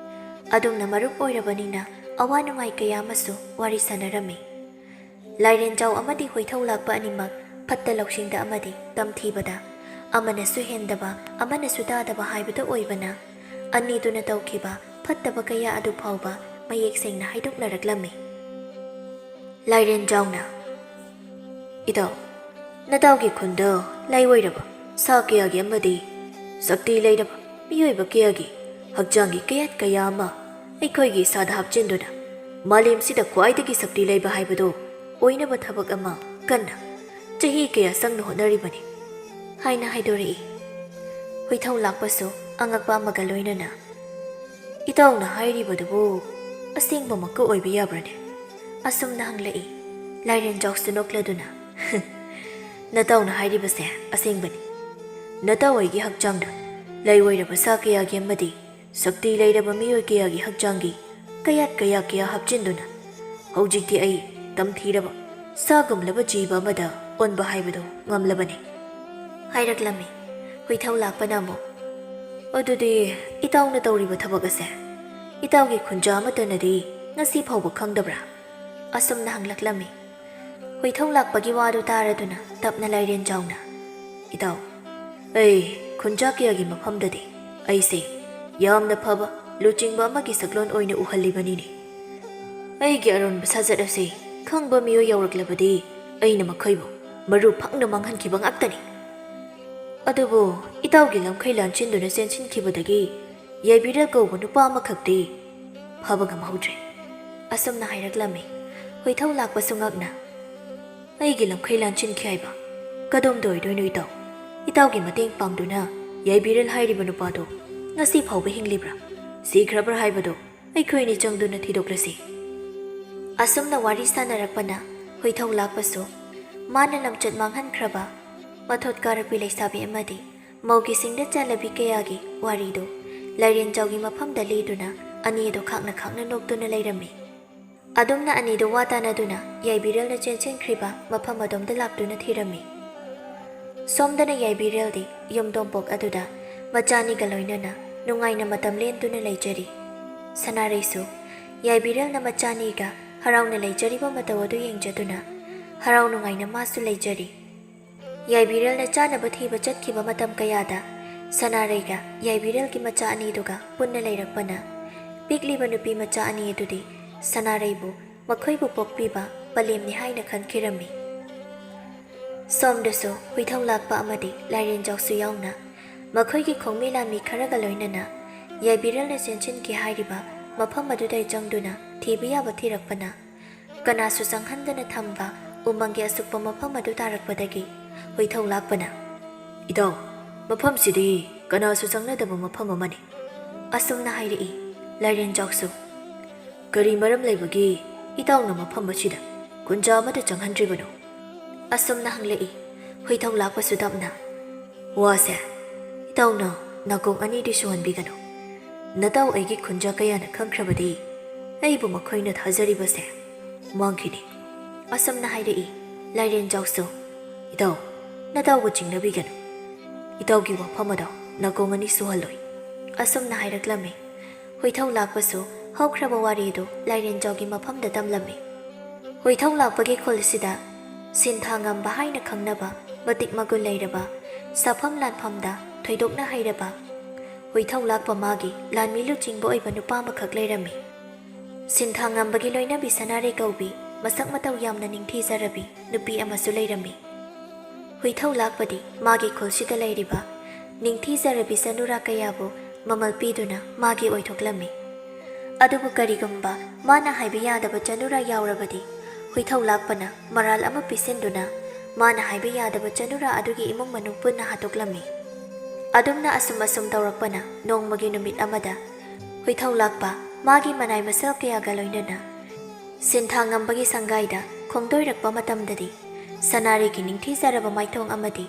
ꯑꯗꯨꯝꯅ ꯃꯔꯨꯞ ꯑꯣꯏꯔꯕꯅꯤꯅ ꯑꯋꯥ ꯅꯨꯡꯉꯥꯏ ꯀꯌꯥ ꯑꯃꯁꯨ ꯋꯥꯔꯤ ꯁꯥꯟꯅꯔꯝꯃꯤ꯫ ꯂꯥꯏꯔꯦꯟꯖꯥꯎ ꯑꯃꯗꯤ ꯍꯨꯏꯊꯧ ꯂꯥꯛꯄ ꯑꯅꯤꯃꯛ ꯐꯠꯇ ꯂꯧꯁꯤꯡꯗ ꯑꯃꯗꯤ ꯇꯝꯊꯤꯕꯗ ꯑꯃꯅꯁꯨ ꯍꯦꯟꯗꯕ ꯑꯃꯅꯁꯨ ꯇꯥꯗꯕ ꯍꯥꯏꯕꯗꯨ ꯑꯣꯏꯕꯅ ꯑꯅꯤꯗꯨꯅ ꯇꯧꯈꯤꯕ ꯐꯠꯇꯕ ꯀꯌꯥ ꯑꯗꯨ ꯐꯥꯎꯕ ꯃꯌꯦꯛ ꯁꯦꯡꯅ ꯍꯥꯏꯗꯣꯛꯅꯔꯛꯂꯝꯃꯤ꯫ ꯂꯥꯏꯔꯦꯟꯖꯥꯎꯅ, "ꯏꯇꯥꯎ, ꯅꯇꯥꯎꯒꯤ ꯈꯨꯟꯗ ꯂꯥꯏꯑꯣꯏꯔꯕ ꯁꯥ ꯀꯌꯥꯒꯤ ꯑꯃꯗꯤ ꯁꯛꯇꯤ ꯂꯩꯔꯕ ꯃꯤꯑꯣꯏꯕ ꯀꯌꯥꯒꯤ ꯍꯛꯆꯥꯡꯒꯤ ꯀꯌꯥꯠ ꯀꯌꯥ ꯑꯃ ꯑꯩꯈꯣꯏꯒꯤ ꯏꯁꯥꯗ ꯍꯥꯞꯆꯤꯟꯗꯨꯅ ꯃꯥꯂꯦꯝꯁꯤꯗ ꯈ꯭ꯋꯥꯏꯗꯒꯤ ꯁꯛꯇꯤ ꯂꯩꯕ ꯍꯥꯏꯕꯗꯨ ꯑꯣꯏꯅꯕ ꯊꯕꯛ ꯑꯃ ꯀꯟꯅ ꯆꯍꯤ ꯀꯌꯥ ꯆꯪꯅ ꯍꯣꯠꯅꯔꯤꯕꯅꯤ" ꯍꯥꯏꯅ ꯍꯥꯏꯗꯣꯔꯛꯏ꯫ ꯍꯨꯏꯊꯧ ꯂꯥꯛꯄꯁꯨ ꯑꯉꯛꯄ ꯑꯃꯒ ꯂꯣꯏꯅꯅ, "ꯏꯇꯥꯎꯅ ꯍꯥꯏꯔꯤꯕꯗꯨꯕꯨ ꯑꯁꯦꯡꯕꯃꯛꯀ ꯑꯣꯏꯕ ꯌꯥꯕ꯭ꯔꯅꯦ?" ꯑꯁꯨꯝꯅ ꯍꯪꯂꯛꯏ꯫ ꯂꯥꯏꯔꯦꯟꯖꯥꯎꯁꯨ ꯅꯣꯛꯂꯗꯨꯅ, "ꯅꯇꯥꯎꯅ ꯍꯥꯏꯔꯤꯕꯁꯦ ꯑꯁꯦꯡꯕꯅꯤ꯫ ꯅꯇꯥꯎ ꯑꯩꯒꯤ ꯍꯛꯆꯥꯡꯗ ꯂꯩ ꯑꯣꯏꯔꯕ ꯁꯥ ꯀꯌꯥꯒꯤ ꯑꯃꯗꯤ ꯁꯛꯇꯤ ꯂꯩꯔꯕ ꯃꯤꯑꯣꯏ ꯀꯌꯥꯒꯤ ꯍꯛꯆꯥꯡꯒꯤ ꯀꯌꯥꯠ ꯀꯌꯥ ꯀꯌꯥ ꯍꯥꯞꯆꯤꯟꯗꯨꯅ ꯍꯧꯖꯤꯛꯇꯤ ꯑꯩ ꯇꯝꯊꯤꯔꯕ ꯁꯥꯒꯨꯝꯂꯕ ꯖꯤꯕ ꯑꯃꯗ ꯑꯣꯟꯕ ꯍꯥꯏꯕꯗꯨ ꯉꯝꯂꯕꯅꯤ," ꯍꯥꯏꯔꯛꯂꯝꯃꯤ꯫ ꯍꯨꯏꯊꯧ ꯂꯥꯛꯄꯅ ꯑꯃꯨꯛ, "ꯑꯗꯨꯗꯤ ꯏꯇꯥꯎꯅ ꯇꯧꯔꯤꯕ ꯊꯕꯛ ꯑꯁꯦ ꯏꯇꯥꯎꯒꯤ ꯈꯨꯟꯖꯥ ꯑꯃꯠꯇꯅꯗꯤ ꯉꯁꯤ ꯐꯥꯎꯕ ꯈꯪꯗꯕ꯭ꯔꯥ?" ꯑꯁꯨꯝꯅ ꯍꯪꯂꯛꯂꯝꯃꯤ꯫ ꯍꯨꯏꯊꯧ ꯂꯥꯛꯄꯒꯤ ꯋꯥꯗꯨ ꯇꯥꯔꯗꯨꯅ ꯇꯞꯅ ꯂꯥꯏꯔꯦꯟꯖꯥꯎꯅ, "ꯏꯇꯥꯎ, ꯑꯩ ꯈꯨꯟꯖꯥ ꯀꯌꯥꯒꯤ ꯃꯐꯝꯗꯗꯤ ꯑꯩꯁꯦ ꯌꯥꯝꯅ ꯐꯕ ꯂꯨꯆꯤꯡꯕ ꯑꯃꯒꯤ ꯁꯛꯂꯣꯟ ꯑꯣꯏꯅ ꯎꯍꯜꯂꯤꯕꯅꯤꯅꯦ꯫ ꯑꯩꯒꯤ ꯑꯔꯣꯟꯕ ꯁꯥꯖꯠ ꯑꯁꯤ ꯈꯪꯕ ꯃꯤꯑꯣꯏ ꯌꯧꯔꯛꯂꯕꯗꯤ ꯑꯩꯅ ꯃꯈꯣꯏꯕꯨ ꯃꯔꯨ ꯐꯪꯅ ꯃꯥꯡꯍꯟꯈꯤꯕ ꯉꯥꯛꯇꯅꯤ꯫ ꯑꯗꯨꯕꯨ ꯏꯇꯥꯎꯒꯤ ꯂꯝꯈꯩ ꯂꯥꯟꯁꯤꯟꯗꯨꯅ ꯆꯦꯟꯁꯤꯟꯈꯤꯕꯗꯒꯤ ꯌꯥꯏꯕꯤꯔꯦꯜ ꯀꯧꯕ ꯅꯨꯄꯥ ꯑꯃꯈꯛꯇꯤ ꯐꯕ ꯉꯝꯍꯧꯗ꯭ꯔꯦ," ꯑꯁꯨꯝꯅ ꯍꯥꯏꯔꯛꯂꯝꯃꯤ꯫ ꯍꯨꯏꯊꯧ ꯂꯥꯛꯄꯁꯨ ꯉꯛꯅ, "ꯑꯩꯒꯤ ꯂꯝꯈꯩ ꯂꯥꯟꯁꯤꯟꯈꯤ ꯍꯥꯏꯕ? ꯀꯗꯣꯝꯗ ꯑꯣꯏꯗꯣꯏꯅꯣ ꯏꯇꯥꯎ? ꯏꯇꯥꯎꯒꯤ ꯃꯇꯦꯡ ꯄꯥꯡꯗꯨꯅ ꯌꯥꯏꯕꯤꯔꯦꯜ ꯍꯥꯏꯔꯤꯕ ꯅꯨꯄꯥꯗꯣ ꯉꯁꯤ ꯐꯥꯎꯕ ꯍꯤꯡꯂꯤꯕ꯭ꯔꯥ? ꯁꯤꯈ꯭ꯔꯕ꯭ꯔꯥ ꯍꯥꯏꯕꯗꯣ ꯑꯩꯈꯣꯏꯅꯤ ꯆꯪꯗꯨꯅ ꯊꯤꯗꯣꯛꯂꯁꯤ꯫" ꯑꯁꯨꯝꯅ ꯋꯥꯔꯤ ꯁꯥꯟꯅꯔꯛꯄꯅ ꯍꯨꯏꯊꯧ ꯂꯥꯛꯄꯁꯨ ꯃꯥꯅ ꯂꯝꯆꯠ ꯃꯥꯡꯍꯟꯈ꯭ꯔꯕ ꯃꯊꯣꯠ ꯀꯥꯔꯛꯄꯤ ꯂꯩꯁꯥꯕꯤ ꯑꯃꯗꯤ ꯃꯧꯒꯤꯁꯤꯡꯗ ꯆꯠꯅꯕꯤ ꯀꯌꯥꯒꯤ ꯋꯥꯔꯤꯗꯨ ꯂꯥꯏꯔꯦꯟꯖꯥꯎꯒꯤ ꯃꯐꯝꯗ ꯂꯤꯗꯨꯅ ꯑꯅꯤꯗꯨ ꯈꯥꯛꯅ ꯈꯥꯛꯅ ꯅꯣꯛꯇꯨꯅ ꯂꯩꯔꯝꯃꯤ꯫ ꯑꯗꯨꯝꯅ ꯑꯅꯤꯗꯨ ꯋꯥ ꯇꯥꯅꯗꯨꯅ ꯌꯥꯏꯕꯤꯔꯦꯜꯅ ꯆꯦꯟꯁꯤꯟꯈ꯭ꯔꯤꯕ ꯃꯐꯝ ꯑꯗꯣꯝꯗ ꯂꯥꯛꯇꯨꯅ ꯊꯤꯔꯝꯃꯤ꯫ ꯁꯣꯝꯗꯅ ꯌꯥꯏꯕꯤꯔꯦꯜꯗꯤ ꯌꯨꯝꯗꯣꯡꯄꯣꯛ ꯑꯗꯨꯗ ꯃꯆꯥꯅꯤꯒ ꯂꯣꯏꯅꯅ ꯅꯨꯡꯉꯥꯏꯅ ꯃꯇꯝ ꯂꯦꯟꯗꯨꯅ ꯂꯩꯖꯔꯤ꯫ ꯁꯅꯥꯔꯩꯁꯨ ꯌꯥꯏꯕꯤꯔꯦꯜꯅ ꯃꯆꯥꯅꯤꯒ ꯍꯔꯥꯎꯅ ꯂꯩꯖꯔꯤꯕ ꯃꯇꯧ ꯑꯗꯨ ꯌꯦꯡꯖꯗꯨꯅ ꯍꯔꯥꯎ ꯅꯨꯡꯉꯥꯏꯅ ꯃꯥꯁꯨ ꯂꯩꯖꯔꯤ꯫ ꯌꯥꯏꯕꯤꯔꯦꯜꯅ ꯆꯥꯅꯕ ꯊꯤꯕ ꯆꯠꯈꯤꯕ ꯃꯇꯝ ꯀꯌꯥꯗ ꯁꯅꯥꯔꯩꯒ ꯌꯥꯏꯕꯤꯔꯦꯜꯒꯤ ꯃꯆꯥ ꯑꯅꯤꯗꯨꯒ ꯄꯨꯟꯅ ꯂꯩꯔꯛꯄꯅ ꯄꯤꯛꯂꯤꯕ ꯅꯨꯄꯤ ꯃꯆꯥ ꯑꯅꯤ ꯑꯗꯨꯗꯤ ꯁꯅꯥꯔꯩꯕꯨ ꯃꯈꯣꯏꯕꯨ ꯄꯣꯛꯄꯤꯕ ꯄꯂꯦꯝꯅꯤ ꯍꯥꯏꯅ ꯈꯟꯈꯤꯔꯝꯃꯤ꯫ ꯁꯣꯝꯗꯁꯨ ꯍꯨꯏꯊꯧ ꯂꯥꯛꯄ ꯑꯃꯗꯤ ꯂꯥꯏꯔꯦꯟꯖꯥꯎꯁꯨ ꯌꯥꯎꯅ ꯃꯈꯣꯏꯒꯤ ꯈꯣꯡꯃꯤ ꯂꯥꯟꯃꯤ ꯈꯔꯒ ꯂꯣꯏꯅꯅ ꯌꯥꯏꯕꯤꯔꯦꯜꯅ ꯆꯦꯟꯁꯤꯟꯈꯤ ꯍꯥꯏꯔꯤꯕ ꯃꯐꯝ ꯑꯗꯨꯗ ꯆꯪꯗꯨꯅ ꯊꯤꯕ ꯌꯥꯕ ꯊꯤꯔꯛꯄꯅ ꯀꯅꯥꯁꯨ ꯆꯪꯍꯟꯗꯅ ꯊꯝꯕ ꯎꯃꯪꯒꯤ ꯑꯁꯨꯛꯄ ꯃꯐꯝ ꯑꯗꯨ ꯇꯥꯔꯛꯄꯗꯒꯤ ꯍꯨꯏꯊꯧ ꯂꯥꯛꯄꯅ, "ꯏꯇꯥꯎ, ꯃꯐꯝꯁꯤꯗꯤ ꯀꯅꯥꯁꯨ ꯆꯪꯅꯗꯕ ꯃꯐꯝ ꯑꯃꯅꯤ꯫ ꯑꯁꯨꯝꯅ ꯍꯥꯏꯔꯛꯏ ꯂꯥꯏꯔꯦꯟꯖꯥꯎꯁꯨ꯫ "ꯀꯔꯤ ꯃꯔꯝ ꯂꯩꯕꯒꯤ ꯏꯇꯥꯎꯅ ꯃꯐꯝ ꯑꯁꯤꯗ ꯈꯨꯟꯖꯥ ꯑꯃꯠꯇ ꯆꯪꯍꯟꯗ꯭ꯔꯤꯕꯅꯣ?" ꯑꯁꯨꯝꯅ ꯍꯪꯂꯛꯏ ꯍꯨꯏꯊꯧ ꯂꯥꯛꯄꯁꯨ ꯇꯞꯅ꯫ "ꯋꯥꯁꯦ ꯏꯇꯥꯎꯅ ꯅꯥꯀꯣꯡ ꯑꯅꯤꯗꯤ ꯁꯨꯍꯟꯕꯤꯒꯅꯨ꯫ ꯅꯇꯥꯎ ꯑꯩꯒꯤ ꯈꯨꯟꯖꯥ ꯀꯌꯥꯅ ꯈꯪꯈ꯭ꯔꯕꯗꯤ ꯑꯩꯕꯨ ꯃꯈꯣꯏꯅ ꯊꯥꯖꯔꯤꯕꯁꯦ ꯃꯥꯡꯈꯤꯅꯤ꯫" ꯑꯁꯨꯝꯅ ꯍꯥꯏꯔꯛꯏ ꯂꯥꯏꯔꯦꯟꯖꯥꯎꯁꯨ꯫ "ꯏꯇꯥꯎ, ꯅꯇꯥꯎꯕꯨ ꯆꯤꯡꯅꯕꯤꯒꯅꯨ꯫ ꯏꯇꯥꯎꯒꯤ ꯋꯥꯐꯝ ꯑꯗꯣ ꯅꯥꯀꯣꯡ ꯑꯅꯤ ꯁꯨꯍꯜꯂꯣꯏ꯫" ꯑꯁꯨꯝꯅ ꯍꯥꯏꯔꯛꯂꯝꯃꯤ꯫ ꯍꯨꯏꯊꯧ ꯂꯥꯛꯄꯁꯨ ꯍꯧꯈ꯭ꯔꯕ ꯋꯥꯔꯤꯗꯨ ꯂꯥꯏꯔꯦꯟꯖꯥꯎꯒꯤ ꯃꯐꯝꯗ ꯇꯝꯂꯝꯃꯤ꯫ ꯍꯨꯏꯊꯧ ꯂꯥꯛꯄꯒꯤ ꯈꯨꯜꯁꯤꯗ ꯁꯤꯟꯊꯥ ꯉꯝꯕ ꯍꯥꯏꯅ ꯈꯪꯅꯕ, ꯃꯇꯤꯛ ꯃꯒꯨꯟ ꯂꯩꯔꯕ, ꯁꯥꯐꯝ ꯂꯥꯟꯐꯝꯗ ꯊꯣꯏꯗꯣꯛꯅ ꯍꯩꯔꯕ ꯍꯨꯏꯊꯧ ꯂꯥꯛꯄ ꯃꯥꯒꯤ ꯂꯥꯟꯃꯤ ꯂꯨꯆꯤꯡꯕ ꯑꯣꯏꯕ ꯅꯨꯄꯥ ꯑꯃꯈꯛ ꯂꯩꯔꯝꯃꯤ꯫ ꯁꯤꯟꯊꯥ ꯉꯝꯕꯒꯤ ꯂꯣꯏꯅꯕꯤ ꯁꯅꯥꯔꯩ ꯀꯧꯕꯤ ꯃꯁꯛ ꯃꯇꯧ ꯌꯥꯝꯅ ꯅꯤꯡꯊꯤꯖꯔꯕꯤ ꯅꯨꯄꯤ ꯑꯃꯁꯨ ꯂꯩꯔꯝꯃꯤ꯫ ꯍꯨꯏꯊꯧ ꯂꯥꯛꯄꯗꯤ ꯃꯥꯒꯤ ꯈꯨꯜꯁꯤꯗ ꯂꯩꯔꯤꯕ ꯅꯤꯡꯊꯤꯖꯔꯕꯤ ꯆꯅꯨꯔꯥ ꯀꯌꯥꯕꯨ ꯃꯃꯜ ꯄꯤꯗꯨꯅ ꯃꯥꯒꯤ ꯑꯣꯏꯊꯣꯛꯂꯝꯃꯤ꯫ ꯑꯗꯨꯕꯨ ꯀꯔꯤꯒꯨꯝꯕ ꯃꯥꯅ ꯍꯥꯏꯕ ꯌꯥꯗꯕ ꯆꯅꯨꯔꯥ ꯌꯥꯎꯔꯕꯗꯤ ꯍꯨꯏꯊꯧ ꯂꯥꯛꯄꯅ ꯃꯔꯥꯜ ꯑꯃ ꯄꯤꯁꯤꯟꯗꯨꯅ ꯃꯥꯅ ꯍꯥꯏꯕ ꯌꯥꯗꯕ ꯆꯅꯨꯔꯥ ꯑꯗꯨꯒꯤ ꯏꯃꯨꯡ ꯃꯅꯨꯡ ꯄꯨꯟꯅ ꯍꯥꯠꯇꯣꯛꯂꯝꯃꯤ꯫ ꯑꯗꯨꯝꯅ ꯑꯁꯨꯝ ꯑꯁꯨꯝ ꯇꯧꯔꯛꯄꯅ ꯅꯣꯡꯃꯒꯤ ꯅꯨꯃꯤꯠ ꯑꯃꯗ ꯍꯨꯏꯊꯧ ꯂꯥꯛꯄ ꯃꯥꯒꯤ ꯃꯅꯥꯏ ꯃꯁꯦꯜ ꯀꯌꯥꯒ ꯂꯣꯏꯅꯅ ꯁꯤꯟꯊꯥ ꯉꯝꯕꯒꯤ ꯁꯪꯒꯥꯏꯗ ꯈꯣꯡꯗꯣꯏꯔꯛꯄ ꯃꯇꯝꯗꯗꯤ ꯁꯅꯥꯔꯩꯒꯤ ꯅꯤꯡꯊꯤꯖꯔꯕ ꯃꯥꯏꯊꯣꯡ ꯑꯃꯗꯤ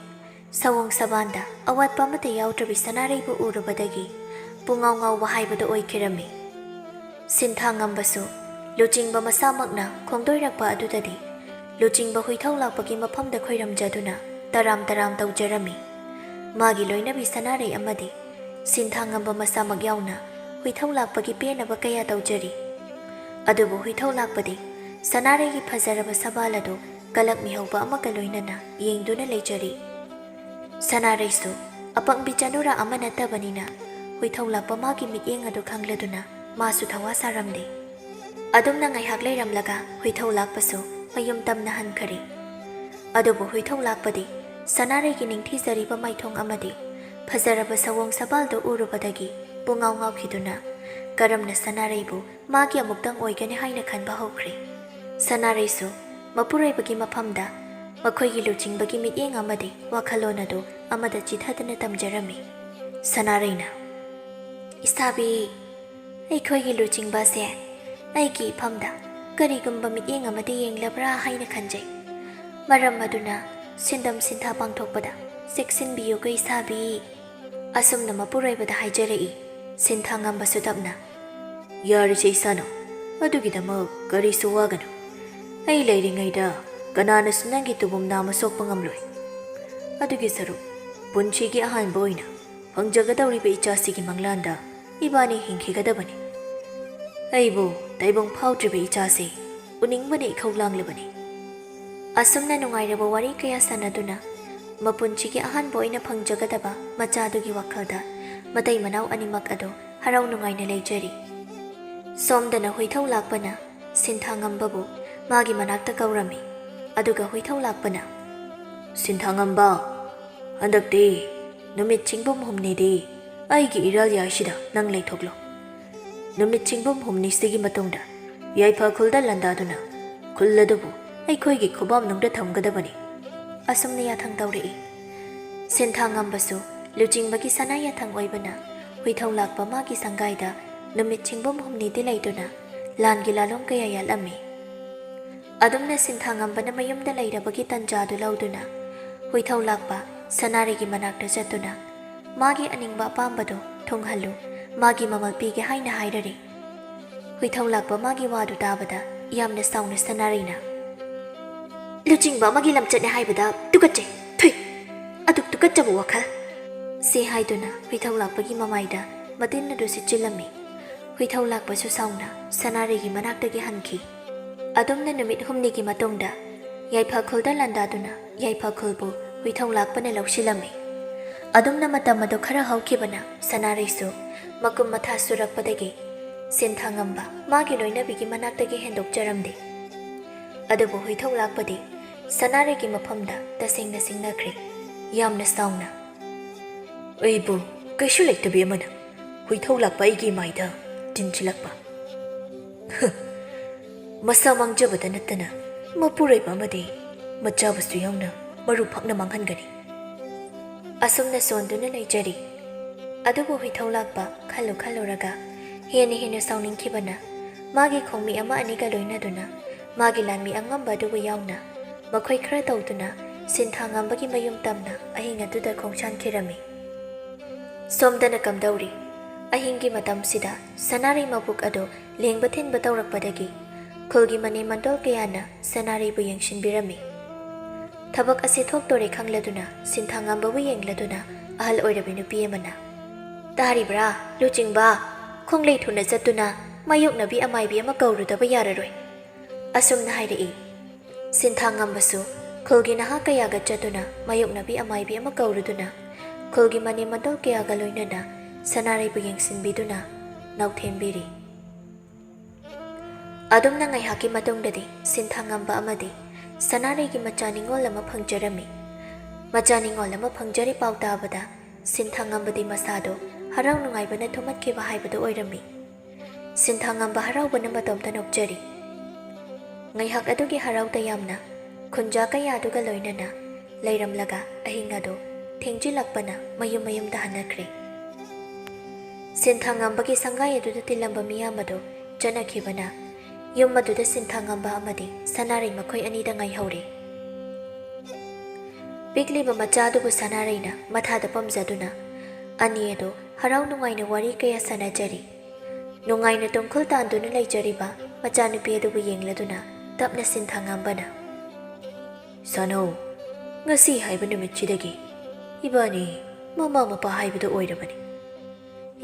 ꯁꯑꯣꯡ ꯁꯕꯥꯟꯗ ꯑꯋꯥꯠꯄ ꯑꯃꯠꯇ ꯌꯥꯎꯗ꯭ꯔꯕꯤ ꯁꯅꯥꯔꯩꯕꯨ ꯎꯔꯨꯕꯗꯒꯤ ꯄꯨꯡꯉꯥꯎ ꯉꯥꯎꯕ ꯍꯥꯏꯕꯗꯨ ꯑꯣꯏꯈꯤꯔꯝꯃꯤ꯫ ꯁꯤꯟꯊꯥ ꯉꯝꯕꯁꯨ ꯂꯨꯆꯤꯡꯕ ꯃꯁꯥꯃꯛꯅ ꯈꯣꯡꯗꯣꯏꯔꯛꯄ ꯑꯗꯨꯗꯗꯤ ꯂꯨꯆꯤꯡꯕ ꯍꯨꯏꯊꯧ ꯂꯥꯛꯄꯒꯤ ꯃꯐꯝꯗ ꯈꯣꯏꯔꯝꯖꯗꯨꯅ ꯇꯔꯥꯝ ꯇꯔꯥꯝ ꯇꯧꯖꯔꯝꯃꯤ꯫ ꯃꯥꯒꯤ ꯂꯣꯏꯅꯕꯤ ꯁꯅꯥꯔꯩ ꯑꯃꯗꯤ ꯁꯤꯟꯊꯥ ꯉꯝꯕ ꯃꯁꯥꯃꯛ ꯌꯥꯎꯅ ꯍꯨꯏꯊꯧ ꯂꯥꯛꯄꯒꯤ ꯄꯦꯟꯅꯕ ꯀꯌꯥ ꯇꯧꯖꯔꯤ꯫ ꯑꯗꯨꯕꯨ ꯍꯨꯏꯊꯧ ꯂꯥꯛꯄꯗꯤ ꯁꯅꯥꯔꯩꯒꯤ ꯐꯖꯔꯕ ꯁꯕꯥꯜ ꯑꯗꯨ ꯀꯂꯛ ꯃꯤꯍꯧꯕ ꯑꯃꯒ ꯂꯣꯏꯅꯅ ꯌꯦꯡꯗꯨꯅ ꯂꯩꯖꯔꯤ꯫ ꯁꯅꯥꯔꯩꯁꯨ ꯑꯄꯪꯕꯤ ꯆꯅꯨꯔꯥ ꯑꯃ ꯅꯠꯇꯕꯅꯤꯅ ꯍꯨꯏꯊꯧ ꯂꯥꯛꯄ ꯃꯥꯒꯤ ꯃꯤꯠꯌꯦꯡ ꯑꯗꯨ ꯈꯪꯂꯗꯨꯅ ꯃꯥꯁꯨ ꯊꯋꯥ ꯁꯥꯔꯝꯗꯦ꯫ ꯑꯗꯨꯝꯅ ꯉꯥꯏꯍꯥꯛ ꯂꯩꯔꯝꯂꯒ ꯍꯨꯏꯊꯧ ꯂꯥꯛꯄꯁꯨ ꯃꯌꯨꯝ ꯇꯝꯅ ꯍꯟꯈꯔꯦ꯫ ꯑꯗꯨꯕꯨ ꯍꯨꯏꯊꯧ ꯂꯥꯛꯄꯗꯤ ꯁꯅꯥꯔꯩꯒꯤ ꯅꯤꯡꯊꯤꯖꯔꯤꯕ ꯃꯥꯏꯊꯣꯡ ꯑꯃꯗꯤ ꯐꯖꯔꯕ ꯁꯑꯣꯡ ꯁꯕꯥꯜꯗꯨ ꯎꯔꯨꯕꯗꯒꯤ ꯄꯨꯡꯉꯥꯎ ꯉꯥꯎꯈꯤꯗꯨꯅ ꯀꯔꯝꯅ ꯁꯅꯥꯔꯩꯕꯨ ꯃꯥꯒꯤ ꯑꯃꯨꯛꯇꯪ ꯑꯣꯏꯒꯅꯤ ꯍꯥꯏꯅ ꯈꯟꯕ ꯍꯧꯈ꯭ꯔꯦ꯫ ꯁꯅꯥꯔꯩꯁꯨ ꯃꯄꯨꯔꯣꯏꯕꯒꯤ ꯃꯐꯝꯗ ꯃꯈꯣꯏꯒꯤ ꯂꯨꯆꯤꯡꯕꯒꯤ ꯃꯤꯠꯌꯦꯡ ꯑꯃꯗꯤ ꯋꯥꯈꯜꯂꯣꯟ ꯑꯗꯨ ꯑꯃꯗ ꯆꯤꯊꯗꯅ ꯇꯝꯖꯔꯝꯃꯤ꯫ ꯁꯅꯥꯔꯩꯅ, "ꯏꯁꯥꯕꯤ, ꯑꯩꯈꯣꯏꯒꯤ ꯂꯨꯆꯤꯡꯕꯁꯦ ꯑꯩꯒꯤ ꯏꯐꯝꯗ ꯀꯔꯤꯒꯨꯝꯕ ꯃꯤꯠꯌꯦꯡ ꯑꯃꯗ ꯌꯦꯡꯂꯕ꯭ꯔꯥ ꯍꯥꯏꯅ ꯈꯟꯖꯩ꯫ ꯃꯔꯝ ꯑꯗꯨꯅ ꯁꯤꯟꯗꯝ ꯁꯤꯟꯊꯥ ꯄꯥꯡꯊꯣꯛꯄꯗ ꯆꯦꯛꯁꯤꯟꯕꯤꯌꯨꯀꯣ ꯏꯁꯥꯕꯤ"꯫ ꯑꯁꯨꯝꯅ ꯃꯄꯨꯔꯣꯏꯕꯗ ꯍꯥꯏꯖꯔꯛꯏ꯫ ꯁꯤꯟꯊꯥꯉꯝꯕꯁꯨ ꯇꯞꯅ, "ꯌꯥꯔꯤꯁꯦ ꯏꯁꯥꯅꯧ, ꯑꯗꯨꯒꯤꯗꯃꯛ ꯀꯔꯤꯁꯨ ꯋꯥꯒꯅꯨ꯫ ꯑꯩ ꯂꯩꯔꯤꯉꯩꯗ ꯀꯅꯥꯅꯁꯨ ꯅꯪꯒꯤ ꯇꯨꯕꯨꯝ ꯅꯥꯝꯃ ꯁꯣꯛꯄ ꯉꯝꯂꯣꯏ꯫ ꯑꯗꯨꯒꯤ ꯁꯔꯨꯛ ꯄꯨꯟꯁꯤꯒꯤ ꯑꯍꯥꯟꯕ ꯑꯣꯏꯅ ꯐꯪꯖꯒꯗꯧꯔꯤꯕ ꯏꯆꯥꯁꯤꯒꯤ ꯃꯪꯂꯥꯟꯗ ꯏꯕꯥꯅꯤ ꯍꯤꯡꯈꯤꯒꯗꯕꯅꯤ꯫ ꯑꯩꯕꯨ ꯇꯥꯏꯕꯪ ꯐꯥꯎꯗ꯭ꯔꯤꯕ ꯏꯆꯥꯁꯤ ꯎꯅꯤꯡꯕꯅ ꯏꯈꯧ ꯂꯥꯡꯂꯕꯅꯤ"꯫ ꯑꯁꯨꯝꯅ ꯅꯨꯡꯉꯥꯏꯔꯕ ꯋꯥꯔꯤ ꯀꯌꯥ ꯁꯥꯟꯅꯗꯨꯅ ꯃꯄꯨꯟꯁꯤꯒꯤ ꯑꯍꯥꯟꯕ ꯑꯣꯏꯅ ꯐꯪꯖꯒꯗꯕ ꯃꯆꯥꯗꯨꯒꯤ ꯋꯥꯈꯜꯗ ꯃꯇꯩ ꯃꯅꯥꯎ ꯑꯅꯤꯃꯛ ꯑꯗꯨ ꯍꯔꯥꯎ ꯅꯨꯡꯉꯥꯏꯅ ꯂꯩꯖꯔꯤ꯫ ꯁꯣꯝꯗꯅ ꯍꯨꯏꯊꯧ ꯂꯥꯛꯄꯅ ꯁꯤꯟꯊꯥꯉꯝꯕꯕꯨ ꯃꯥꯒꯤ ꯃꯅꯥꯛꯇ ꯀꯧꯔꯝꯃꯤ꯫ ꯑꯗꯨꯒ ꯍꯨꯏꯊꯧ ꯂꯥꯛꯄꯅ, "ꯁꯤꯟꯊꯥꯉꯝꯕ, ꯍꯟꯗꯛꯇꯤ ꯅꯨꯃꯤꯠ ꯆꯤꯡꯕꯨꯝ ꯍꯨꯝꯅꯤꯗꯤ ꯑꯩꯒꯤ ꯏꯔꯥꯜ ꯌꯥꯏꯁꯤꯗ ꯅꯪ ꯂꯩꯊꯣꯛꯂꯣ꯫ ꯅꯨꯃꯤꯠ ꯆꯤꯡꯕꯨꯝ ꯍꯨꯝꯅꯤꯁꯤꯒꯤ ꯃꯇꯨꯡꯗ ꯌꯥꯏꯐ ꯈꯨꯜꯗ ꯂꯥꯟꯗꯥꯗꯨꯅ ꯈꯨꯜ ꯑꯗꯨꯕꯨ ꯑꯩꯈꯣꯏꯒꯤ ꯈꯨꯕꯥꯛꯅꯨꯡꯗ ꯊꯝꯒꯗꯕꯅꯤ"꯫ ꯑꯁꯨꯝꯅ ꯌꯥꯊꯪ ꯇꯧꯔꯛꯏ꯫ ꯁꯤꯟꯊꯥꯉꯝꯕꯁꯨ ꯂꯨꯆꯤꯡꯕꯒꯤ ꯁꯅꯥ ꯌꯥꯊꯪ ꯑꯣꯏꯕꯅ ꯍꯨꯏꯊꯧ ꯂꯥꯛꯄ ꯃꯥꯒꯤ ꯁꯪꯒꯥꯏꯗ ꯅꯨꯃꯤꯠ ꯆꯤꯡꯕꯨꯝ ꯍꯨꯝꯅꯤꯗꯤ ꯂꯩꯗꯨꯅ ꯂꯥꯟꯒꯤ ꯂꯥꯂꯣꯡ ꯀꯌꯥ ꯌꯥꯠꯂꯝꯃꯤ꯫ ꯑꯗꯨꯝꯅ ꯁꯤꯟꯊꯥꯉꯝꯕꯅ ꯃꯌꯨꯝꯗ ꯂꯩꯔꯕꯒꯤ ꯇꯟꯖꯥꯗꯨ ꯂꯧꯗꯨꯅ ꯍꯨꯏꯊꯧ ꯂꯥꯛꯄ ꯁꯅꯥꯔꯩꯒꯤ ꯃꯅꯥꯛꯇ ꯆꯠꯇꯨꯅ ꯃꯥꯒꯤ ꯑꯅꯤꯡꯕ ꯑꯄꯥꯝꯕꯗꯨ ꯊꯨꯡꯍꯜꯂꯨ, ꯃꯥꯒꯤ ꯃꯃꯜ ꯄꯤꯒꯦ ꯍꯥꯏꯅ ꯍꯥꯏꯔꯔꯤ꯫ ꯍꯨꯏꯊꯧ ꯂꯥꯛꯄ ꯃꯥꯒꯤ ꯋꯥꯗꯨ ꯇꯥꯕꯗ ꯌꯥꯝꯅ ꯁꯥꯎꯅ ꯁꯅꯥꯔꯩꯅ, "ꯂꯨꯆꯤꯡꯕ ꯑꯃꯒꯤ ꯂꯝꯆꯠꯅꯦ ꯍꯥꯏꯕꯗ ꯇꯨꯀꯠꯆꯩ, ꯊꯨꯏ, ꯑꯗꯨꯛ ꯇꯨꯀꯠꯆꯕ ꯋꯥꯈꯜ!" ꯁꯤ ꯍꯥꯏꯗꯨꯅ ꯍꯨꯏꯊꯧ ꯂꯥꯛꯄꯒꯤ ꯃꯃꯥꯏꯗ ꯃꯇꯤꯟ ꯑꯗꯨ ꯁꯤꯠꯆꯤꯜꯂꯝꯃꯤ꯫ ꯍꯨꯏꯊꯧ ꯂꯥꯛꯄꯁꯨ ꯁꯥꯎꯅ ꯁꯅꯥꯔꯩꯒꯤ ꯃꯅꯥꯛꯇꯒꯤ ꯍꯟꯈꯤ꯫ ꯑꯗꯨꯝꯅ ꯅꯨꯃꯤꯠ ꯍꯨꯝꯅꯤꯒꯤ ꯃꯇꯨꯡꯗ ꯌꯥꯏꯐ ꯈꯨꯜꯗ ꯂꯥꯟꯗꯥꯗꯨꯅ ꯌꯥꯏꯐ ꯈꯨꯜꯕꯨ ꯍꯨꯏꯊꯧ ꯂꯥꯛꯄꯅ ꯂꯧꯁꯤꯜꯂꯝꯃꯤ꯫ ꯑꯗꯨꯝꯅ ꯃꯇꯝ ꯑꯗꯨ ꯈꯔ ꯍꯧꯈꯤꯕꯅ ꯁꯅꯥꯔꯩꯁꯨ ꯃꯀꯨꯝ ꯃꯊꯥ ꯁꯨꯔꯛꯄꯗꯒꯤ ꯁꯤꯟꯊꯥꯉꯝꯕ ꯃꯥꯒꯤ ꯂꯣꯏꯅꯕꯤꯒꯤ ꯃꯅꯥꯛꯇꯒꯤ ꯍꯦꯟꯗꯣꯛꯆꯔꯝꯗꯦ꯫ ꯑꯗꯨꯕꯨ ꯍꯨꯏꯊꯧ ꯂꯥꯛꯄꯗꯤ ꯁꯅꯥꯔꯩꯒꯤ ꯃꯐꯝꯗ ꯇꯁꯦꯡꯅ ꯁꯤꯡꯅꯈ꯭ꯔꯦ꯫ ꯌꯥꯝꯅ ꯁꯥꯎꯅ, "ꯑꯩꯕꯨ ꯀꯩꯁꯨ ꯂꯩꯇꯕꯤ ꯑꯃꯅ ꯍꯨꯏꯊꯧ ꯂꯥꯛꯄ ꯑꯩꯒꯤ ꯃꯥꯏꯗ ꯇꯤꯟꯁꯤꯜꯂꯛꯄ꯫ ꯍ! ꯃꯁꯥ ꯃꯥꯡꯖꯕꯗ ꯅꯠꯇꯅ ꯃꯄꯨꯔꯣꯏꯕ ꯑꯃꯗꯤ ꯃꯆꯥꯕꯨꯁꯨ ꯌꯥꯎꯅ ꯃꯔꯨ ꯐꯛꯅ ꯃꯥꯡꯍꯟꯒꯅꯤ"꯫ ꯑꯁꯨꯝꯅ ꯁꯣꯟꯗꯨꯅ ꯂꯩꯖꯔꯤ꯫ ꯑꯗꯨꯕꯨ ꯍꯨꯏꯊꯧ ꯂꯥꯛꯄ ꯈꯜꯂꯨ ꯈꯜꯂꯨꯔꯒ ꯍꯦꯟꯅ ꯍꯦꯟꯅ ꯁꯥꯎꯅꯤꯡꯈꯤꯕꯅ ꯃꯥꯒꯤ ꯈꯣꯡꯃꯤ ꯑꯃ ꯑꯅꯤꯒ ꯂꯣꯏꯅꯗꯨꯅ ꯃꯥꯒꯤ ꯂꯥꯟꯃꯤ ꯑꯉꯝꯕ ꯑꯗꯨꯕꯨ ꯌꯥꯎꯅ ꯃꯈꯣꯏ ꯈꯔ ꯇꯧꯗꯨꯅ ꯁꯤꯟꯊꯥꯉꯝꯕꯒꯤ ꯃꯌꯨꯝ ꯇꯝꯅ ꯑꯍꯤꯡ ꯑꯗꯨꯗ ꯈꯣꯡꯁꯥꯟꯈꯤꯔꯝꯃꯤ꯫ ꯁꯣꯝꯗꯅ ꯀꯝꯗꯧꯔꯤ? ꯑꯍꯤꯡꯒꯤ ꯃꯇꯝꯁꯤꯗ ꯁꯅꯥꯔꯩ ꯃꯕꯨꯛ ꯑꯗꯨ ꯂꯦꯡꯕ ꯊꯤꯟꯕ ꯇꯧꯔꯛꯄꯗꯒꯤ ꯈꯨꯜꯒꯤ ꯃꯅꯦꯝ ꯃꯟꯗꯣꯜ ꯀꯌꯥꯅ ꯁꯅꯥꯔꯩꯕꯨ ꯌꯦꯡꯁꯤꯟꯕꯤꯔꯝꯃꯤ꯫ ꯊꯕꯛ ꯑꯁꯤ ꯊꯣꯛꯇꯣꯔꯦ ꯈꯪꯂꯗꯨꯅ ꯁꯤꯟꯊꯥꯉꯝꯕꯕꯨ ꯌꯦꯡꯂꯗꯨꯅ ꯑꯍꯜ ꯑꯣꯏꯔꯕꯤ ꯅꯨꯄꯤ ꯑꯃꯅ, "ꯇꯥꯔꯤꯕ꯭ꯔꯥ, ꯂꯨꯆꯤꯡꯕ? ꯈꯣꯡꯂꯩ ꯊꯨꯅ ꯆꯠꯇꯨꯅ ꯃꯥꯌꯣꯛꯅꯕꯤ ꯑꯃꯥꯏꯕꯤ ꯑꯃ ꯀꯧꯔꯨꯗꯕ ꯌꯥꯔꯔꯣꯏ," ꯑꯁꯨꯝꯅ ꯍꯥꯏꯔꯛꯏ꯫ ꯁꯤꯟꯊꯥꯉꯝꯕꯁꯨ ꯈꯨꯜꯒꯤ ꯅꯍꯥ ꯀꯌꯥꯒ ꯆꯠꯇꯨꯅ ꯃꯥꯌꯣꯛꯅꯕꯤ ꯑꯃꯥꯏꯕꯤ ꯑꯃ ꯀꯧꯔꯨꯗꯨꯅ ꯈꯨꯜꯒꯤ ꯃꯅꯦꯝ ꯃꯟꯗꯣꯜ ꯀꯌꯥꯒ ꯂꯣꯏꯅꯅ ꯁꯅꯥꯔꯩꯕꯨ ꯌꯦꯡꯁꯤꯟꯕꯤꯗꯨꯅ ꯅꯥꯎꯊꯦꯝꯕꯤꯔꯤ꯫ ꯑꯗꯨꯝꯅ ꯉꯥꯏꯍꯥꯛꯀꯤ ꯃꯇꯨꯡꯗꯗꯤ ꯁꯤꯟꯊꯥꯉꯝꯕ ꯑꯃꯗꯤ ꯁꯅꯥꯔꯩꯒꯤ ꯃꯆꯥ ꯅꯤꯉꯣꯜ ꯑꯃ ꯐꯪꯖꯔꯝꯃꯤ꯫ ꯃꯆꯥ ꯅꯤꯉꯣꯜ ꯑꯃ ꯐꯪꯖꯔꯦ ꯄꯥꯎ ꯇꯥꯕꯗ ꯁꯤꯟꯊꯥꯉꯝꯕꯗꯤ ꯃꯁꯥꯗꯣ ꯍꯔꯥꯎ ꯅꯨꯡꯉꯥꯏꯕꯅ ꯊꯨꯝꯍꯠꯈꯤꯕ ꯍꯥꯏꯕꯗꯨ ꯑꯣꯏꯔꯝꯃꯤ꯫ ꯁꯤꯟꯊꯥꯉꯝꯕ ꯍꯔꯥꯎꯕꯅ ꯃꯇꯣꯝꯇ ꯅꯣꯛꯆꯔꯤ꯫ ꯉꯥꯏꯍꯥꯛ ꯑꯗꯨꯒꯤ ꯍꯔꯥꯎ ꯇꯌꯥꯝꯅ ꯈꯨꯟꯖꯥ ꯀꯌꯥꯗꯨꯒ ꯂꯣꯏꯅꯅ ꯂꯩꯔꯝꯂꯒ ꯑꯍꯤꯡ ꯑꯗꯨ ꯊꯦꯡꯖꯤꯜꯂꯛꯄꯅ ꯃꯌꯨꯝ ꯃꯌꯨꯝꯗ ꯍꯟꯅꯈ꯭ꯔꯦ꯫ ꯁꯤꯟꯊꯥꯉꯝꯕꯒꯤ ꯁꯪꯒꯥꯏ ꯑꯗꯨꯗ ꯇꯤꯜꯂꯝꯕ ꯃꯤꯌꯥꯝ ꯑꯗꯨ ꯆꯠꯅꯈꯤꯕꯅ ꯌꯨꯝ ꯑꯗꯨꯗ ꯁꯤꯟꯊꯥꯉꯝꯕ ꯑꯃꯗꯤ ꯁꯅꯥꯔꯩ ꯃꯈꯣꯏ ꯑꯅꯤꯗ ꯉꯥꯏꯍꯧꯔꯦ꯫ ꯄꯤꯛꯂꯤꯕ ꯃꯆꯥꯗꯨꯕꯨ ꯁꯅꯥꯔꯩꯅ ꯃꯊꯥꯗ ꯄꯝꯖꯗꯨꯅ ꯑꯅꯤ ꯑꯗꯨ ꯍꯔꯥꯎ ꯅꯨꯡꯉꯥꯏꯅ ꯋꯥꯔꯤ ꯀꯌꯥ ꯁꯥꯟꯅꯖꯔꯤ꯫ ꯅꯨꯡꯉꯥꯏꯅ ꯇꯨꯝꯈꯨꯜ ꯇꯥꯟꯗꯨꯅ ꯂꯩꯖꯔꯤꯕ ꯃꯆꯥꯅꯨꯄꯤ ꯑꯗꯨꯕꯨ ꯌꯦꯡꯂꯗꯨꯅ ꯇꯞꯅ ꯁꯤꯟꯊꯥꯉꯝꯕꯅ, "ꯁꯥꯅꯧ, ꯉꯁꯤ ꯍꯥꯏꯕ ꯅꯨꯃꯤꯠꯁꯤꯗꯒꯤ ꯏꯕꯥꯅꯤ ꯃꯃꯥ ꯃꯄꯥ ꯍꯥꯏꯕꯗꯨ ꯑꯣꯏꯔꯕꯅꯤ꯫